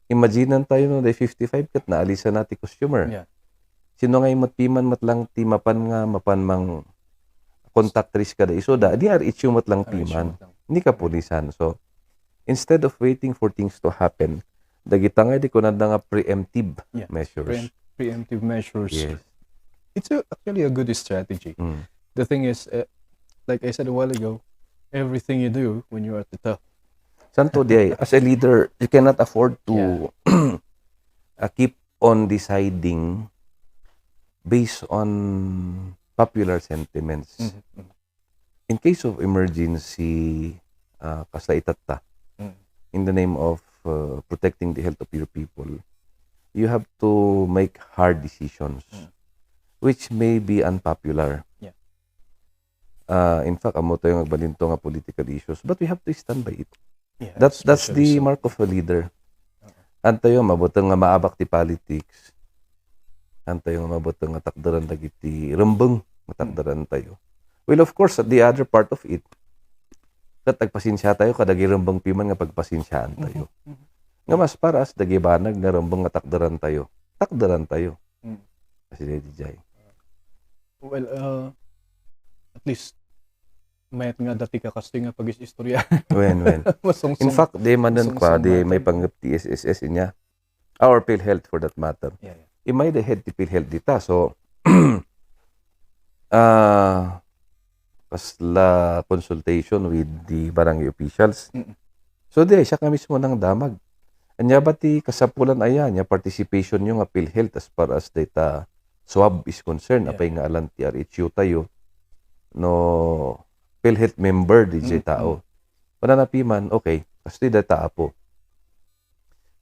imagine tayo no, the fifty-five ket naalisan na ti customer. Yeah. Sino nga imat piman met lang ti mapan nga, mapan mang contact trace kada isu da, di R H U met lang R H U piman. met lang. Ni kapulisan. So, instead of waiting for things to happen, dagita nga di kunada nga preemptive Yeah, measures. preempt-, preemptive measures. Yes. It's a, actually a good strategy. Mm. The thing is, uh, like I said a while ago, everything you do when you're at the top. Santo di ay, as a leader, you cannot afford to Yeah. uh, keep on deciding based on popular sentiments. Mhm, mhm. In case of emergency, ah, kasla itatta, Mm. in the name of, uh, protecting the health of your people, you have to make hard decisions, Mm. which may be unpopular. Yeah. Ah, in fact, ammo tayo nga agbalinto nga political issues, but we have to stand by it. Yeah, That, that's the specialism. mark of a leader. Oo. Antayo, mabuteng nga maabak ti politics. Antayo nga mabuteng nga takderan dagiti rembeng nga Hmm. takderan tayo. Well, of course, at the other part of it, ket agpasensia tayo kadagiti rembeng piman nga pagpasensiaan tayo. Mhm, mhm. Nga mas para as dagiti banag nga rembeng nga takderan tayo. Takderan tayo. Hmm. Kasi di jay. Well, uh, at least, mayat nga dati ka kastoy nga pag-is-istorya. Wen, wen. Masungsong. In fact, di manen Masungsong kwa, di natin. may panggep ti S S S niya. Or PhilHealth for that matter. Yeah, yeah. Imay the head ti PhilHealth dita. So, ah, kasla consultation with the barangay officials. Mm-mm. So, di, siya kami mismo nang damag. Anya ba ti kasapulan aya, nya participation nyo nga PhilHealth as far as data swab is concerned, Yeah. apay nga alan ti R H U tayo, no PhilHealth member di jay Mm, tao. mm. Pananapi man, okay, kastoy data apo.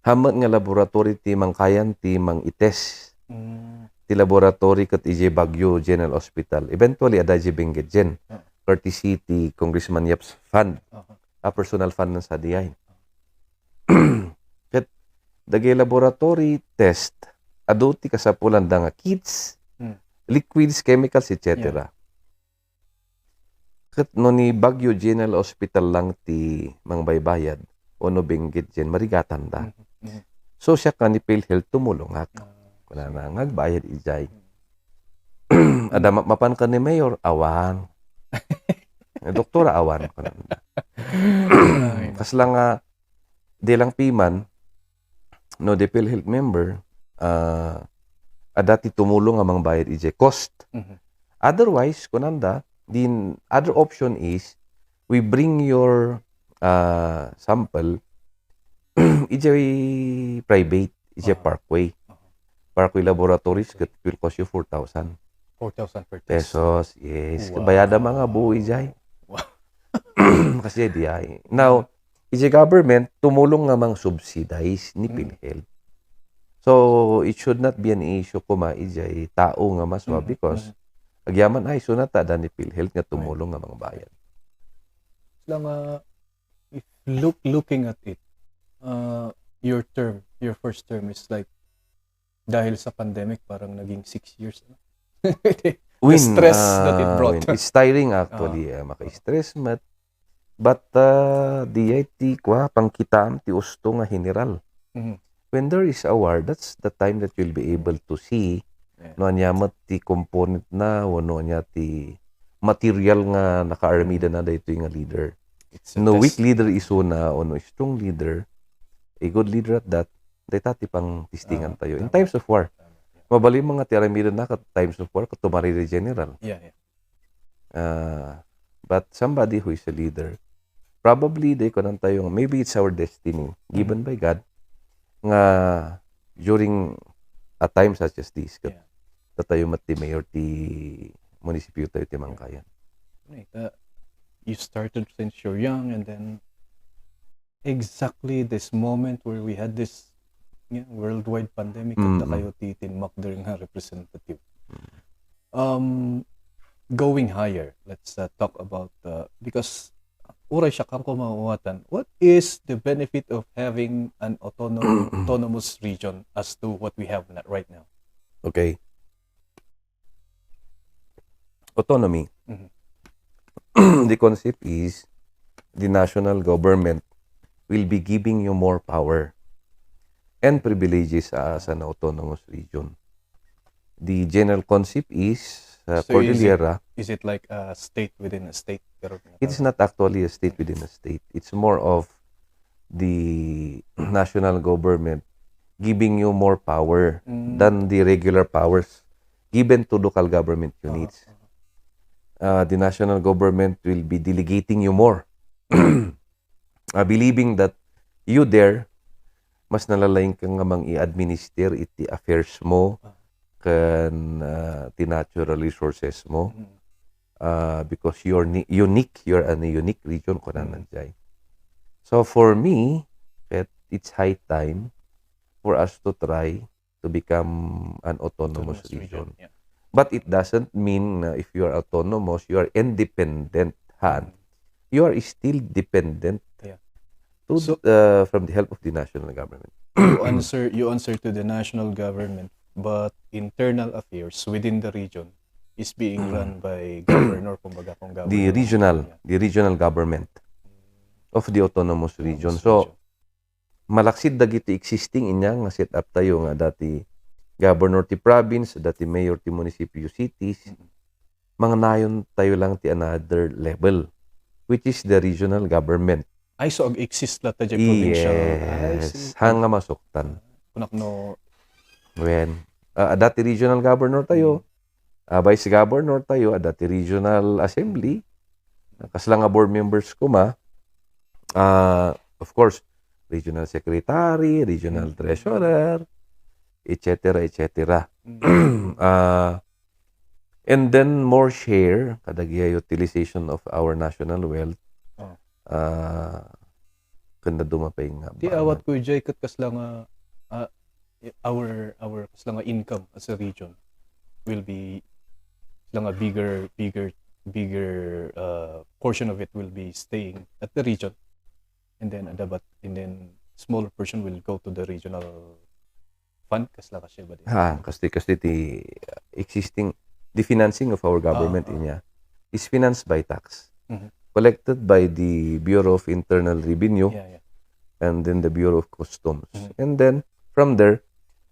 Hammet nga laboratory ti mangkayan ti mang-itest. Mm. Ti laboratory ket ijay Baguio General Hospital. Eventually, adda ijay Benguet Gen. Mm. Courtesy ti Congressman Yap's fund. Aha. A personal fund na sa diay. Ket dagiti laboratory test, adu ti kasapulanda nga kits, Hmm. liquids, chemicals, et cetera. Yeah. Ket no ni Baguio General Hospital lang ti mangbaybayad, o no Benguet Gen, marigatan da. Mhm. Mhm. So, siak nga ni PhilHealth tumulongak. Ah. Kunana nga agbayad ijay. Hmm. Adda ma-, mapan ken ni Mayor, awan. Eh, doktora, awan. Ay. Kasla nga, di lang piman, no, di PhilHealth member, ah, adda ti tumulong nga mangbayad ijay cost. Mhm. Otherwise, kunanda, the other option is, we bring your, ah, sample, ijay private, ijay Aha. Parkway. Aha. Parkway Laboratories, ket will cost you four thousand. Four thousand per test. Pesos, yes. Wow. Bayada mga buo ijay. Wow. Kasi diay. Now, iti government, tumulong nga mang-subsidize ni Mm. PhilHealth. So, it should not be an issue koma iti tao nga masua Mm, because mm. agyaman ay sunat ta da ni PhilHealth nga tumulong nga mangbayad. Lang, ah, if look, looking at it, uh, your term, your first term is like, dahil sa pandemic, parang naging six years, ano? The Win, stress that it ah, brought. Win. It's tiring actually, Ah. ah, maka-stress met. But, ah, diay ti kua, pangkitaem ti usto nga general. Mhm. When there is a war, that's the time that you'll be able to see Yeah. no ania met ti component na, wenno ania ti material nga nakaarmida na daytoy nga leader. It's a No test. weak leader isuna, wenno strong leader, a good leader at that, dayta ti pangtestingan Ah, tayo. In tama. times of war, Tama. Yeah. mabalin mo nga ti armida na kat times of war, ket tumariri general. Yeah, yeah. Ah, but somebody who is a leader, probably, di kunan tayo, maybe it's our destiny, given Mm. by God, nga during a time such as this, kat Yeah. datayo met ti mayor ti munisipyo tayo ti Mangkayan. Right, uh, you started since you're young, and then exactly this moment where we had this, yeah, worldwide pandemic, Mm, at mm. kayo ti tinmakder nga representative. Mm. Um, going higher, let's, uh, talk about, uh, because uray siya kan kumawatan, what is the benefit of having an autonom-, autonomous region as to what we have na, right now? Okay. Autonomy. Mhm. The concept is the national government will be giving you more power and privileges as an autonomous region. The general concept is, uh, So, is it, Cordillera. is it like a state within a state? Pero It is not actually a state within a state. It's more of the national government giving you more power Mm. than the regular powers given to local government Ah, units. ah. Uh, the national government will be delegating you more. Uh, believing that you there, mas nalalaing ka nga mang-i-administer iti affairs mo Ah. ken, uh, ti natural resources mo. Mm. Uh, because you're ni-, unique, you're a unique region, kunana Mm. jay. So for me, it, it's high time for us to try to become an autonomous Autonomous region, region. Yeah. But it doesn't mean na if you are autonomous, you are independent, han. Mm. You are still dependent Yeah. to So the, uh, from the help of the national government. You answer, you answer to the national government, but internal affairs within the region is being run by governor, kumbaga, kung The governor. regional, Yeah. the regional government of the autonomous Autonomous region. So, region. malaksid dagiti existing inya nga set up tayo nga dati governor ti province, dati mayor ti municipio cities, Mm. mangnayon tayo lang ti another level, which is the regional government. Ay, so ag-exist la ta jay provincial. Ay, Yes. sige. Hanga masuktan. Kunak no When, ah, dati regional governor tayo, Mm. ah, vice governor tayo, adda ti regional assembly, kasla nga board members koma, ah, of course, regional secretary, regional Mm. treasurer, et cetera, et cetera. Mm. Ah, and then more share, kadagiti utilization of our national wealth, Oh. ah, ken dadduma pay nga Ti bana. awat ko jay ket kasla nga, ah, our, our kasla nga income as a region will be kasla nga bigger, bigger, bigger, uh, portion of it will be staying at the region, and then adabat, and then smaller portion will go to the regional fund, kasla kasi ba di? Ha, kasi, kasi ti, uh, existing, the financing of our government Ah, ah. inya is financed by tax Mhm. collected by the Bureau of Internal Revenue Yeah, yeah. and then the Bureau of Customs. Mhm. And then, from there,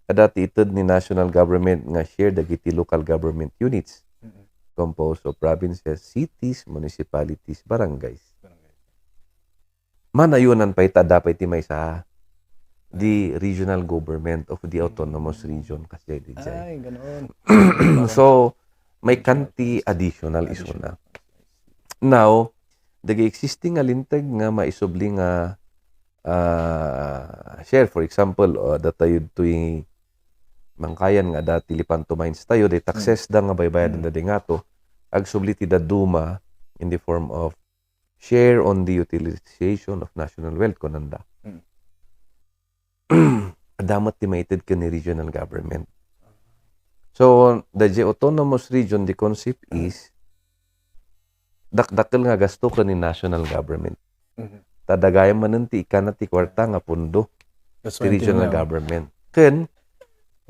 adda ti ited ni national government nga share dagiti local government units Mhm. composed of provinces, cities, municipalities, barangays. Barangay. Manayonan pay ta adda pay ti maysa, the regional government of the autonomous Mm. region, kasi di jay. Ay, ganon. So, may Additional kanti funds. additional Additional isuna. funds. Now, dagiti existing nga linteg nga maisubli nga, ah, share, for example, o, datayo ditoy Mangkayan nga adda ti Lepanto Mines tayo, day Mm. taxes da nga baybayadan Mm. da di ngato, agsubli ti dadduma in the form of share on the utilization of national wealth, kunanda. Mm. Adda met ti maited ken ni regional government. So, the autonomous region, the concept is, dakdakkel nga gasto ken ni national government. Mhm. Ta dagayam manen ti ikkanna ti kuarta nga pundo That's ti why regional until now. government. Ken,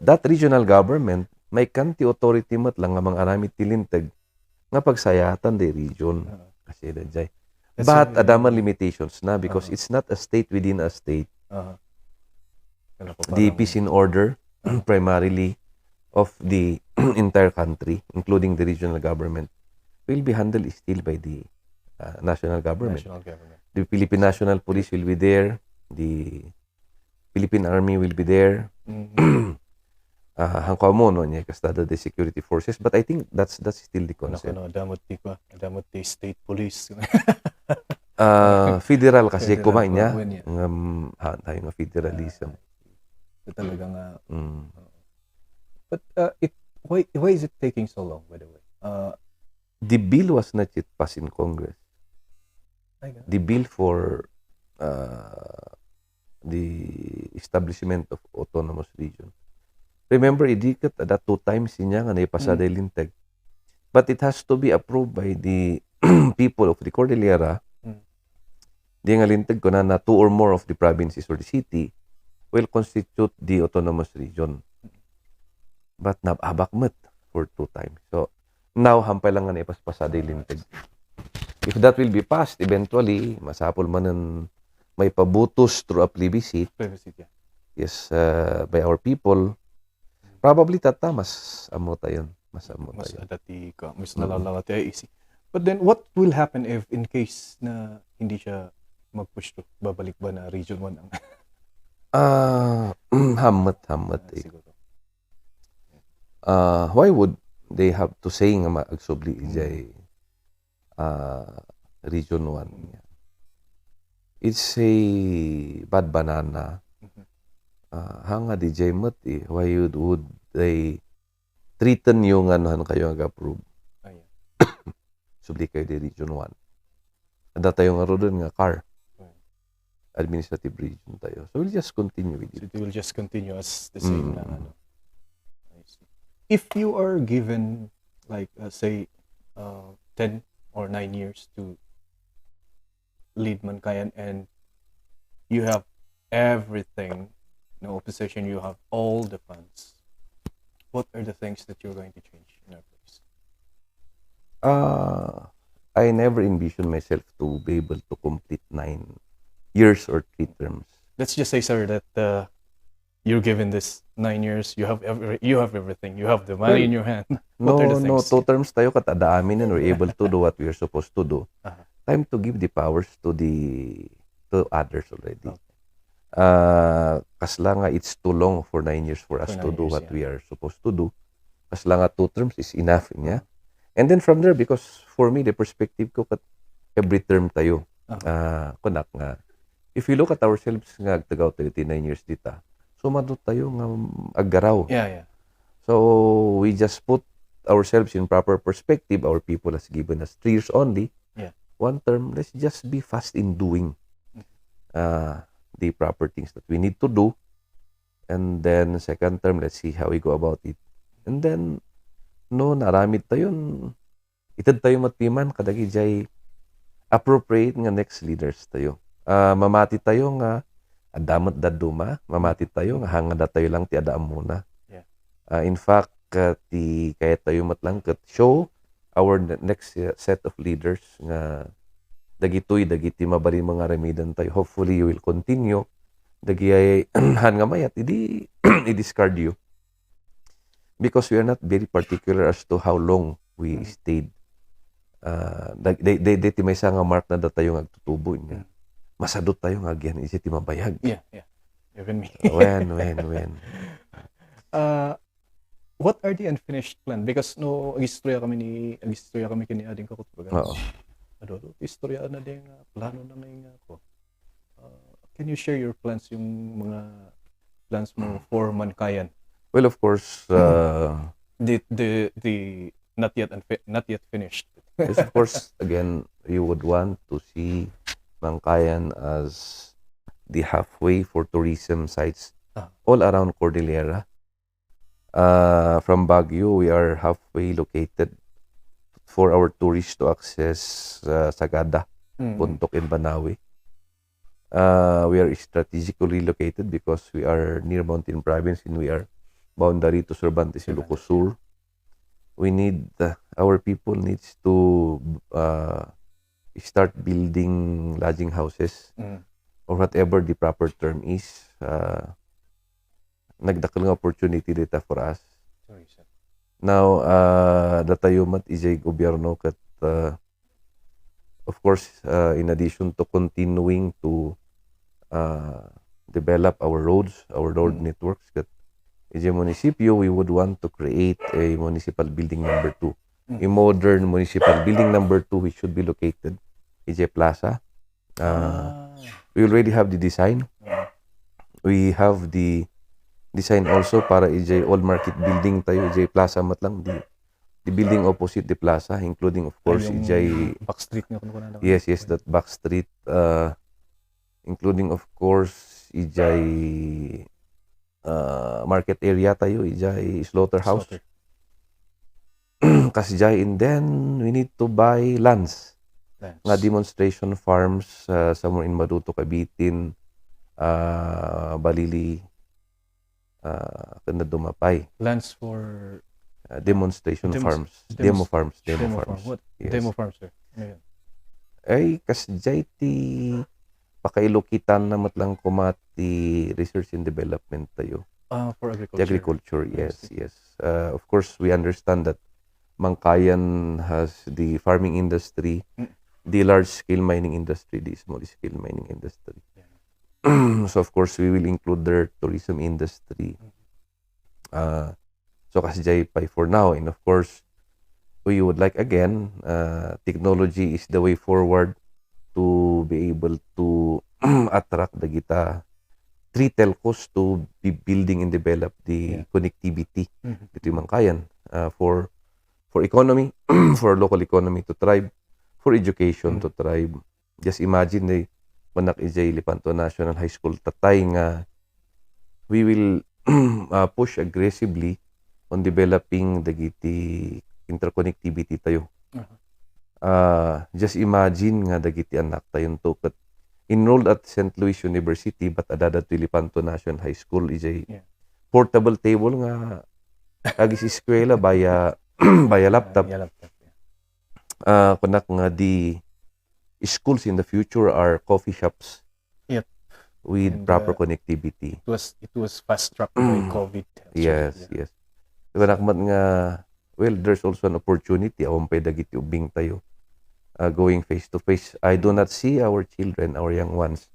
that regional government, maikkan ti authority met lang nga mangaramid ti linteg nga pagsayaatan the region. Oo. Kasi dayjay. That's But why adda man limitations na because Oo. it's not a state within a state. Aha. Kala ko The parang peace in order, primarily of the entire country, including the regional government, will be handled still by the, uh, national government. National government. The Philippine National Police will be there. The Philippine Army will be there. Mhm. Ah, hangko mo, no, niya, kasta the security forces. But I think that's, that's still the Ano concept. Ano, adda met ti kwa, adda met ti state police. Ah, federal kasi Federal kuma niya. government, yeah. Ngam, ha, tayo nga federalism. Ah, so talaga nga, Mm. oo. But, uh, it, why, why is it taking so long, by the way? Uh, The bill was not yet passed in Congress. Ay, ganun. The bill for, uh, the establishment of autonomous region. Remember, idi ket adda two times inya nga naipasada Mm. linteg. But it has to be approved by the people of the Cordillera. Mm. Di nga linteg kunana two or more of the provinces or the city will constitute the autonomous region. But nab-abak met for two times. So, now, hampay lang nga naipaspasada yung linteg. If that will be passed, eventually, masapul manen maipabutos through a plebiscite. Plebiscite, yeah. Yes, uh, by our people. Probably, tatta, mas ammo tayo. Mas ammo Mas tayo. adda ti ka, mas Mm. nalalawa ti I E C. But then, what will happen if, in case na hindi siya mag-push through? Babalik ba na Region one ang Ah, hammet, hammet, Ah, eh. siguro. Ah, why would they have to say nga ma-, agsubli Mm. ijay, ah, Region one? It's a bad banana. Mhm. Ah, hanga dijay met, eh. Why would, would they threaten you nga no han kayo nga approve? Ayan. Subli kayo di Region one. Adda tayo nga rudon nga car. Right. Administrative region tayo. So, we'll just continue with So, it. It will just continue as the same Mm. lang, ano. I see. If you are given, like, uh, say, uh, ten or nine years to lead Mankayan and you have everything, no opposition, you have all the funds, what are the things that you're going to change in our place? Uh, I never envisioned myself to be able to complete nine years or three terms. Let's just say, sir, that, uh, you're given this nine years, you have every-, you have everything, you have the money Well, in your hand. What are the no, no, things? Two terms tayo ket adda amin and we're able to do what we are supposed to do. Aha. Time to give the powers to the, to others already. Okay. Ah, kasla nga it's too long for nine years for us For to nine do years, what yeah. we are supposed to do. Kasla nga two terms is enough niya. And then from there, because for me, the perspective ko ket every term tayo. Aha. Ah, kunak nga, if we look at ourselves nga agtagaw tayo ti nine years dita, sumado tayo nga aggaraw. Yeah, yeah. So, we just put ourselves in proper perspective. Our people has given us three years only. Yeah. One term, let's just be fast in doing, Mm. uh, the proper things that we need to do. And then, second term, let's see how we go about it. And then, no, naaramid tayo, ited tayo met piman kadagijay appropriate nga next leaders tayo. Ah, mamati tayo nga adda met dadduma, mamati tayo nga hangada tayo lang ti adda ammona. Yeah. Ah, in fact, ah, ti kayat tayo met lang ket show our ne-, next, uh, set of leaders nga dagitoy dagiti mabalin nga aramidan tayo. Hopefully, you will continue. Dagiti han nga mayat, idi, i-discard you. Because we are not very particular as to how long we Mm. stayed. Ah, dag-, day, day, day ti maysa nga mark na datayo nga agtutubo niya. Mm. Masado tayo nga agian iti mabayag. Yeah, yeah. Even me. When, when, when? Ah, what are the unfinished plan? Because no, agistorya kami ni, agistorya kami ken ni Ading Kakut, baga. Oo. Adu, adu, istorya na din nga plano na ngay nga ako. Uh, can you share your plans, yung mga plans mo for Mankayan? Well, of course, uh, The, the, the not yet unfi-, not yet finished. Yes, of course, again, we would want to see Mankayan as the halfway for tourism sites Ah. all around Cordillera. Uh, from Baguio, we are halfway located for our tourists to access uh, Sagada, Mm. Bontoc, and Banaue. Uh, we are strategically located because we are near Mountain Province and we are boundary to Cervantes, Cervantes. Ilocos Sur. We need, uh, our people needs to uh, start building lodging houses Mm. or whatever the proper term is. Uh, nagdakkel nga opportunity dita for us. Sorry, sir. Now, uh, datayo met ijay gobyerno ket, uh, of course, uh, in addition to continuing to uh, develop our roads, our road Mm. networks, ket ijay munisipyo, we would want to create a municipal building number two. Mm. A modern municipal building number two, which should be located ijay plaza. Uh, Ah. We already have the design. Mm. We have the design also para ijay old market building tayo, ijay plaza met lang, the, the building opposite the plaza, including, of course, Ay, yung ijay back street nga kuno-, kuno-, Yes, yes, that back street, uh, including, of course, ijay, uh, market area tayo, ijay slaughterhouse. Slaughter. Kasjay, and then we need to buy lands. Lands. Nga demonstration farms, uh, somewhere in Maduto, Cabitin, uh, Balili, uh, ken dadduma pay. Lands for Uh, demonstration Demos-, farms. demos-, Demo farms. Demo demo farms. farm. What? Yes. Demo farms, sir. Ano yun? Ay, kasjay ti pakailokitanna met lang koma ti research and development tayo. Ah, for Ti agriculture. agriculture, I yes, see. yes. Uh, of course, we understand that Mankayan has the farming industry, Mm. the large-scale mining industry, the small-scale mining industry. Yeah. So, of course, we will include their tourism industry. Mm. Uh, so, kasjay pay for now. And of course, we would like, again, uh, technology is the way forward to be able to attract dagita three telcos to be building and develop the Yeah. connectivity Mhm. ditoy Mankayan, uh, for, for economy, for local economy to thrive, for education Mm. to thrive. Just imagine, day, kunak ijay Lepanto National High School tatay nga we will, uh, push aggressively on developing dagiti interconnectivity tayo. Aha. Uh, just imagine nga dagiti annak tayonto ket enrolled at Saint Louis University but adda ditoy Lepanto National High School ijay Yeah. portable table nga agis-eskwela via, via laptop. Via laptop, yeah. Uh, kunak nga the schools in the future are coffee shops Yep. with And, proper uh, connectivity. it was, it was fast-tracked by Mm. COVID. Yes, Yeah. yes. Kunak met nga, well, there's also an opportunity, awan pay dagiti ubbing tayo, uh, going face to face. I do not see our children, our young ones,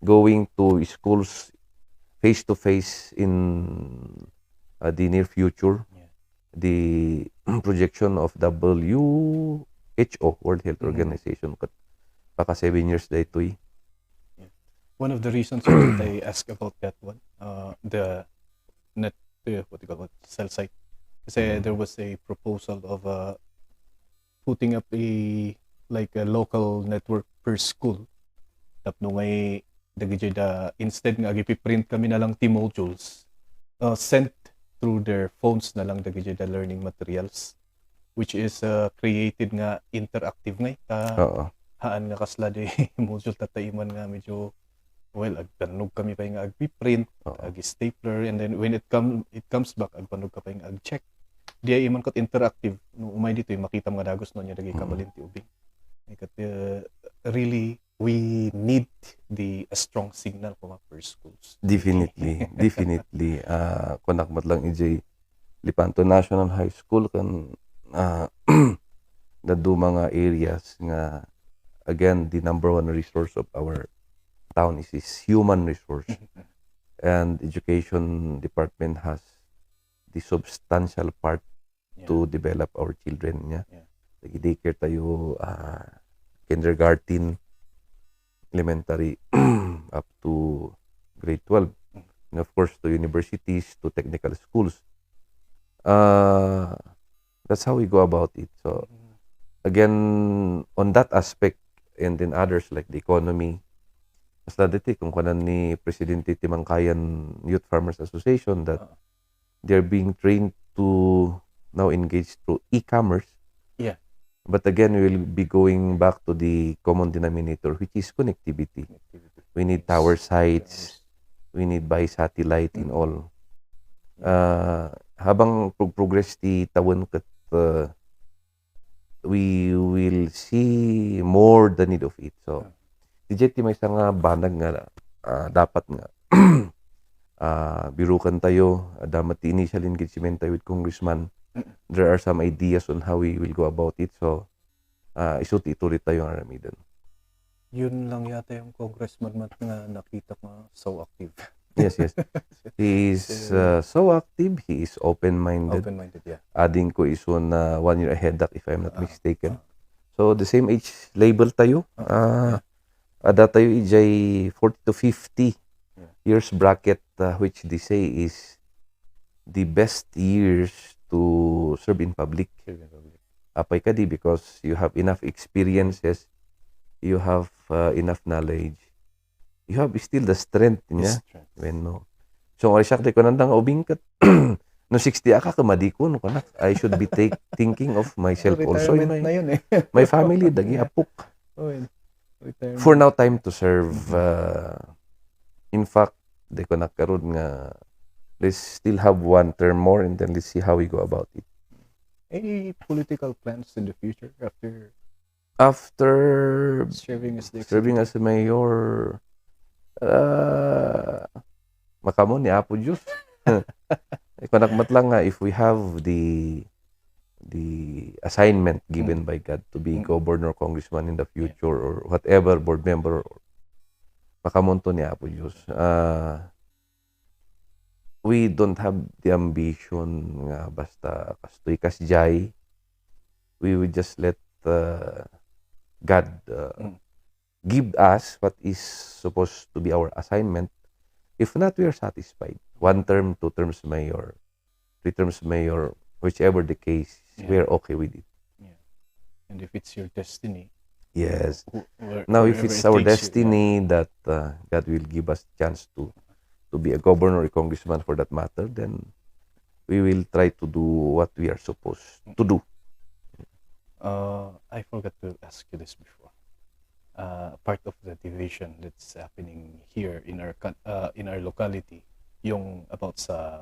going to schools face to face in, uh, the near future. Yeah. The projection of W H O, World Health Mhm. Organization, ket baka seven years daytoy. Yeah. One of the reasons why I ask about that one, uh, the net, uh, what do you call it, cell site. Kasi Mm. there was a proposal of, uh, putting up a, like, a local network per school. Tapno ngay dagiti da, instead nga agipiprint kami na lang ti modules, uh, sent through their phones na lang dagiti da learning materials, which is, uh, created nga interactive ngay. Ta Oo. haan nga kasla di module tataiman nga medyo, well, agbannog kami pay nga agpiprint, Oo. ag-stapler, and then when it come, it comes back, agbannog ka pay nga ag-check. Di ay iman ket interactive. No, umay ditoy, makitam nga dagus no, nya dagiti Mm. kabalin ti ubing. Ay ket, uh, really, we need the, a strong signal koma for schools. Definitely, definitely. Ah, kunak met lang ijay Lepanto National High School ken, ah, dadduma nga areas nga, again, the number one resource of our town is, is human resource. And education department has the substantial part Yeah. to develop our children, nya. Yeah. Dagiti daycare tayo, ah, kindergarten, elementary, up to grade twelve. Mm. And of course, to universities, to technical schools. Ah, that's how we go about it. So, Mm. Again, on that aspect, and then others like the economy, kasla ditoy, kung kunan ni Presidente ti Mangkayan Youth Farmers Association, that they're being trained to now engage through e-commerce. Yeah. But again, we will be going back to the common denominator, which is connectivity. Connectivity. We need tower sites. We need by satellite and all. Uh, habang prog-, progress ti tawen ket, uh, we will see more the need of it. So, ah, D J, ti maysa nga banag nga, ah, dapat nga, ah, birukan tayo, adda met ti initial engagement tayo with Congressman. Mm. There are some ideas on how we will go about it. So, ah, isu ti ituloy tayo nga aramiden. Yun lang yata yung congressman mat nga nakita ko so active. Yes, yes. He is, so, uh, so active. He is open-minded. Open-minded, yeah. Ading ko isu na one year ahead, if I'm not, ah, mistaken. Ah. So, the same age level tayo. Ah, ah, yeah. Ada tayo ijay forty to fifty, yeah, years bracket, uh, which they say is the best years to serve in public. Serve in public. Apay kadi, because you have enough experiences, you have, uh, enough knowledge, you have still the strength niya. The strength. Wenno. So, ay siya, di ko nandang ubing kat, no sixty aka, kamadikon, no, kanak. I should be take, thinking of myself also. Retirement na yun eh. My family, dagi apok. Oh, yun. Retirement. For now, time to serve. Mm-hmm. Uh, in fact, di ko nagkaroon nga, let's still have one term more and then let's see how we go about it. Any political plans in the future after after serving as the serving executive? As a mayor, ah, makaammo ni Apo Diyos. Ikunak met lang nga, if we have the, the assignment given, mm, by God to be, mm, governor, congressman in the, yeah, future, or whatever, board member, or makaammoto ni Apo Diyos. Ah, we don't have the ambition nga basta kastoy kasjay. We will just let, uh, God, uh, mm, give us what is supposed to be our assignment. If not, we are satisfied. One term, two terms mayor, three terms mayor, whichever the case, yeah, we are okay with it. Yeah. And if it's your destiny, yes, who-, where-, now, if wherever it's it our takes you, yeah, destiny that, uh, God will give us chance to, to be a governor or a congressman for that matter, then we will try to do what we are supposed to do. Uh, I forgot to ask you this before. Uh, part of the division that's happening here in our coun-, uh, in our locality, yung about sa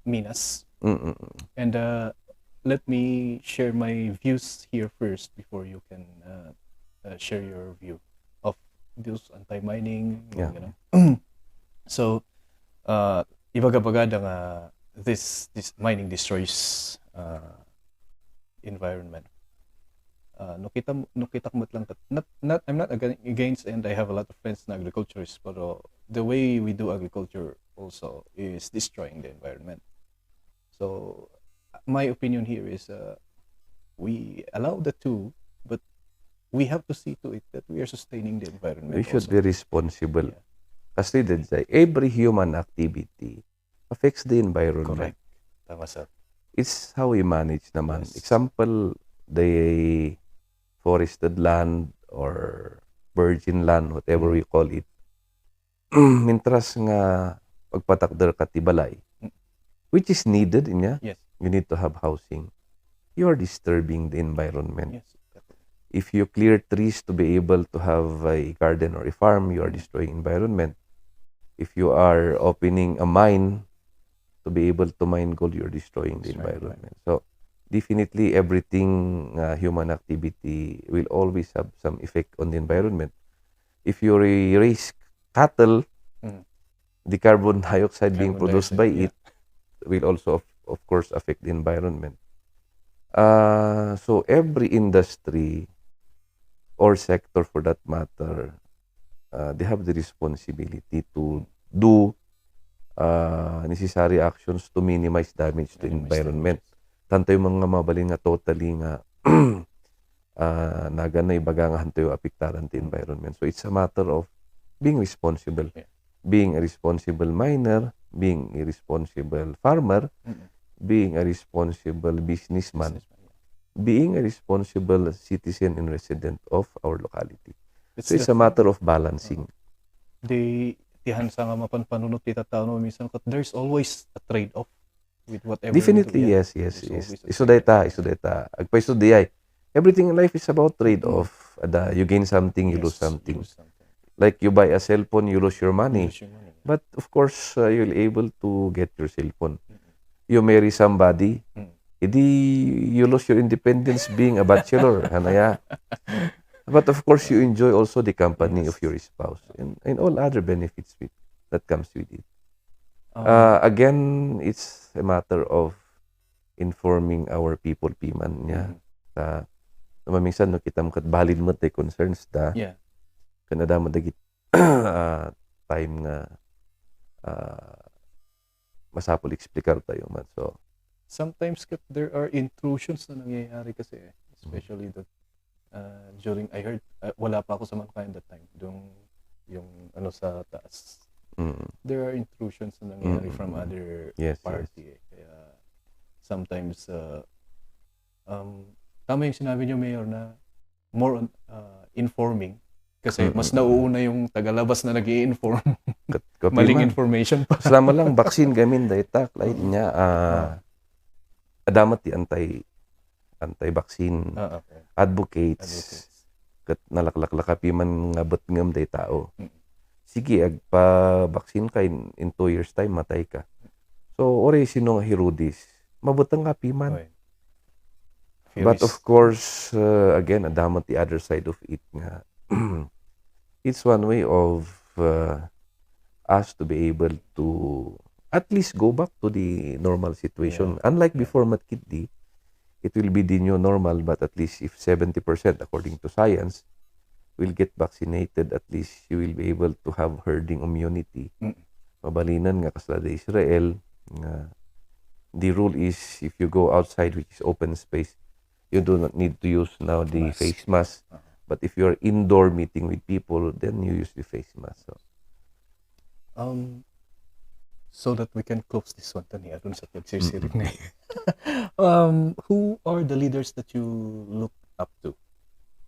minas. Mm-mm. And, uh, let me share my views here first before you can, uh, uh, share your view of those anti-mining, yeah, you know. So, uh, ibaga-bagada nga this, this mining destroys, uh, environment. Uh, no kita, no kitak met lang kat-, not, not, I'm not aga-, against, and I have a lot of friends na agriculturists, pero the way we do agriculture also is destroying the environment. So, my opinion here is, uh, we allow the two, but we have to see to it that we are sustaining the environment also. We should be responsible. Yeah. Kasi din say, every human activity affects the environment. Correct. Tama, sir. It's how we manage naman. Yes. Example, the forested land or virgin land, whatever we call it. Mintras nga pagpatakder ka ti balay, which is needed, inya. Yes. You need to have housing. You are disturbing the environment. Yes. If you clear trees to be able to have a garden or a farm, you are destroying environment. If you are opening a mine to be able to mine gold, you're destroying the environment. Destroying environment. So, definitely, everything, uh, human activity will always have some effect on the environment. If you re-, raise cattle, the carbon dioxide being produced by it will also, of, of course, affect the environment. Uh, so every industry or sector for that matter, uh, they have the responsibility to do, uh, necessary actions to minimize damage to environment. Tanto yung mga mabalin nga totally nga ah, nagan na ibaga nga hantoy apektaran ti environment. So, it's a matter of being responsible. Yeah. Being a responsible miner, being a responsible farmer, being a responsible businessman. Businessman, yeah. being a responsible citizen and resident of our locality. So it's a matter of balancing. Di, ti hansa nga mapanpanunot ti tattao, no, minsan ket there's always a trade-off with whatever you do. Definitely, yes, yes, yes. Isu dayta, isu dayta. Agpayso diay. Everything in life is about trade-off. Ada, you gain something, you lose something. Like you buy a cellphone, you lose your money. But of course, uh, you'll able to get your cellphone. You marry somebody, idi you lose your independence being a bachelor, hanaya. But of course, you enjoy also the company of your spouse and, and all other benefits with, that comes with it. Uh, again, it's a matter of informing our people, piman niya. Ta, no, maminsan, no, kitam ket valid met ti concerns da. Yeah. Ken adda met dagiti, ah, time nga, ah, masapul explikar tayo man. So, sometimes ket there are intrusions na nangyayari kasi, eh, especially that, uh, during, I heard, uh, wala pa ako sa Mangkayan that time, yung, yung ano sa taas. There are intrusions na nangyayari from other party, eh. Kaya sometimes, uh, um, tama yung sinabi niyo, Mayor, na more on, uh, informing. Kasi mas nauuna yung tagalabas na nag-i-inform. Maling information pa. Kasla man lang, vaccine gamin, dayta, lain niya, ah, adda met ti anti-, anti-vaccine advocates. Ket nalaklaklaka piman nga betngem dayta, o. Sige, agpa-vaccine ka, in, in two years time, matay ka. So, uray sino nga hirudis, mabeteng nga piman. But of course, uh, again, adda met ti other side of it nga it's one way of, uh, us to be able to at least go back to the normal situation. Unlike before, met ketdi, it will be the new normal, but at least if seventy percent, according to science, will get vaccinated, at least you will be able to have herding immunity. Mabalinen nga kasla da Israel, nga the rule is if you go outside, which is open space, you do not need to use now the face mask. But if you're indoor meeting with people, then you use the face mask. So, um, so that we can close this one, tani, adun sa pagsisirik na. Um, who are the leaders that you look up to?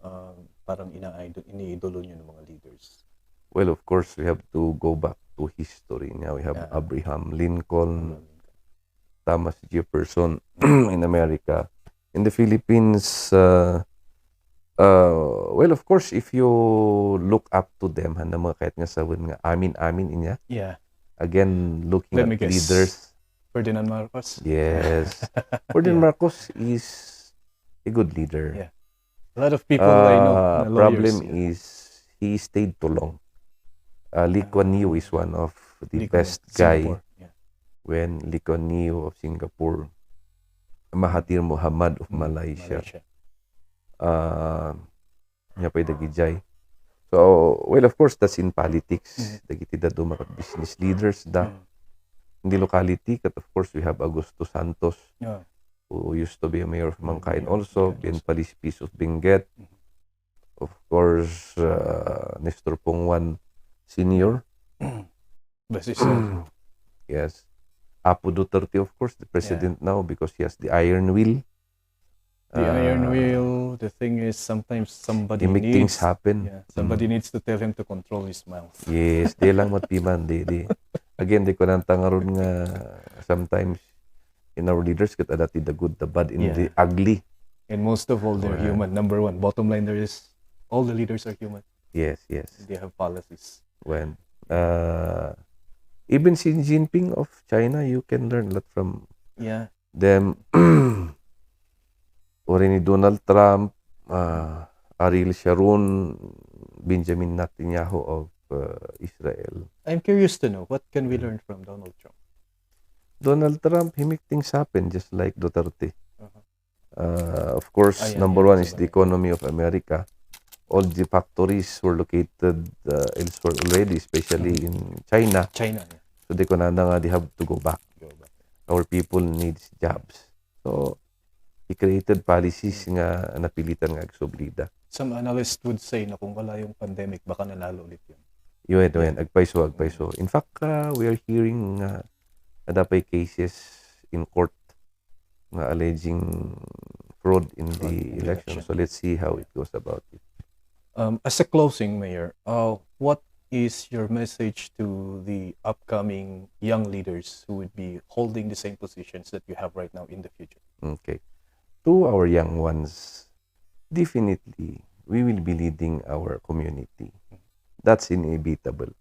Um, parang ina-idol, iniidolo niyo ng mga leaders? Well, of course, we have to go back to history. Now we have Abraham Lincoln, Thomas Jefferson in America. In the Philippines, uh, uh, well, of course, if you look up to them, han, mga kahit nga sawen nga amin-amin inya. Yeah. Again, looking at leaders. Ferdinand Marcos? Yes. Ferdinand Marcos is a good leader. Yeah. A lot of people I know, uh, na lawyers, problem is he stayed too long. Uh, Lee Kuan Yew is one of the best guy. When Lee Kuan Yew of Singapore, Mahathir Mohamad of Malaysia. Uh, nya pay dagidiay. So, well, of course, that's in politics. Dagiti dadduma ket business leaders da. In the locality, ket of course, we have Augusto Santos, who used to be a mayor of Mangkain also, Ben Palispis of Benguet. Of course, uh, Nestor Pongwan Senior. Best is yes. Apo Duterte, of course, the president now because he has the iron will. The iron will, the thing is, sometimes somebody needs, he make things happen. Yeah, somebody needs to tell him to control his mouth. Yes, di lang met piman, di, di. Again, di ko nanta nga ron nga sometimes in our leaders, ket adda ti the good, the bad, and the ugly. And most of all, they're human. Number one, bottom line, there is, all the leaders are human. Yes, yes. They have policies. When, uh, even Xi Jinping of China, you can learn a lot from them. Uray ni Donald Trump, uh, Ariel Sharon, Benjamin Netanyahu of, uh, Israel. I'm curious to know, what can we learn from Donald Trump? Donald Trump, he make things happen just like Duterte. Uh, of course, number one is the economy of America. All the factories were located, uh, elsewhere already, especially in China. China, yeah. So, di ko na nga, they have to go back. Our people needs jobs. So, he created policies nga napilitan nga agsublida. Some analysts would say na kung wala yung pandemic, baka nanalo ulit yun. Yun, yun. Agpayso, agpayso. In fact, uh, we are hearing, uh, adda pay cases in court nga alleging fraud in the election. So let's see how it goes about it. Um, as a closing, Mayor, uh, what is your message to the upcoming young leaders who would be holding the same positions that you have right now in the future? Okay. To our young ones, definitely, we will be leading our community. That's inevitable.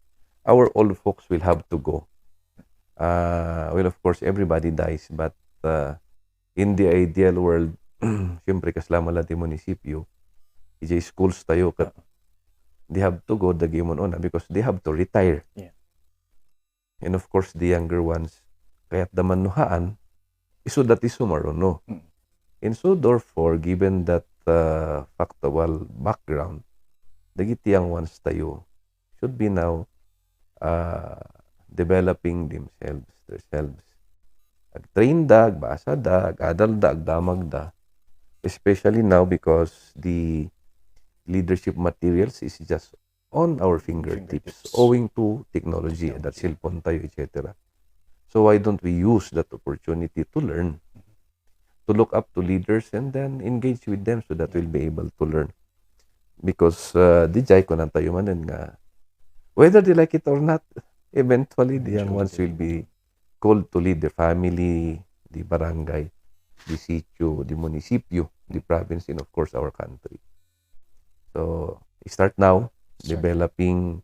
Our old folks will have to go. Uh, well, of course, everybody dies, but, uh, in the ideal world, siyempre, kasla man la ti munisipyo, idiay schools tayo, ket they have to go, dagiti umuna, because they have to retire. Yeah. And of course, the younger ones, kayatda man no haan, isu dati sumaruno. Mm. And so, therefore, given that, uh, factual background, dagiti young ones tayo should be now, uh, developing themselves, theirselves. Agtrainda, agbasada, agadalda, agdamagda, especially now because the leadership materials is just on our fingertips, fingertips, owing to technology, technology, that cellphone tayo, et cetera. So why don't we use that opportunity to learn, to look up to leaders, and then engage with them so that we'll be able to learn? Because, uh, di jay kunan tayo manen nga, whether they like it or not, eventually the young ones will be called to lead the family, the barangay, the sitio, the munisipyo, the province, and of course, our country. So, start now, start, developing,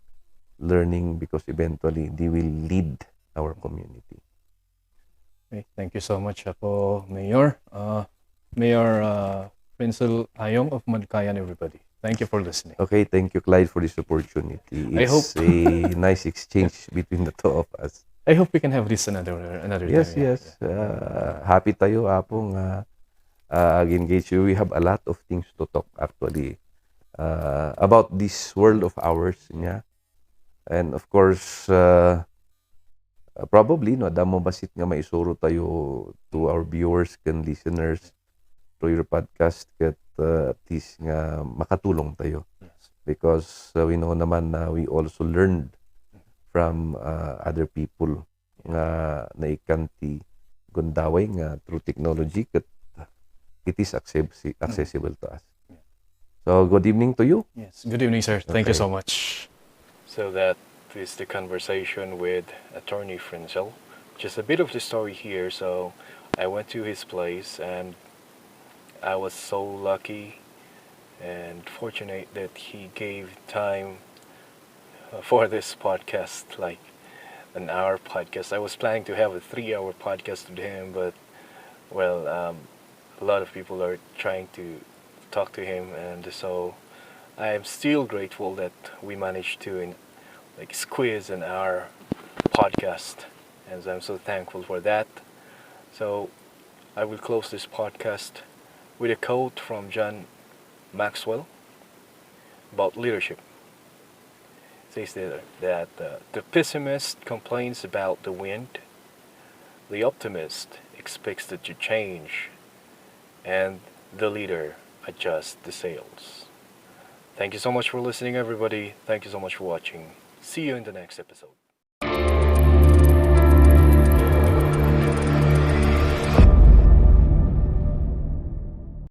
learning, because eventually they will lead our community. Okay, thank you so much, Apo Mayor. Uh, Mayor, uh, Prinzel Ayong of Mankayan, everybody. Thank you for listening. Okay, thank you, Clyde, for this opportunity. I hope it's a nice exchange between the two of us. I hope we can have this another, another time. Yes, yes. Uh, happy tayo, Apo, nga, uh, ag-engage you. We have a lot of things to talk, actually, uh, about this world of ours, yeah. And of course, uh, uh, probably, no, adda mabasit nga maisuro tayo to our viewers ken listeners through your podcast ket, uh, at least nga makatulong tayo. Yes. Because, uh, we know naman na we also learned from, uh, other people nga naikkan ti gundaway nga through technology ket it is accessi-, accessible to us. So, good evening to you. Yes, good evening, sir. Thank you so much. So that is the conversation with Attorney Frenzel. Just a bit of the story here. So, I went to his place and I was so lucky and fortunate that he gave time, uh, for this podcast, like, an hour podcast. I was planning to have a three-hour podcast with him, but, well, um, a lot of people are trying to talk to him, and so I am still grateful that we managed to, in, like, squeeze an hour podcast, and I'm so thankful for that. So I will close this podcast with a quote from John Maxwell about leadership. It says that, that, uh, the pessimist complains about the wind, the optimist expects it to change, and the leader adjusts the sails. Thank you so much for listening, everybody. Thank you so much for watching. See you in the next episode.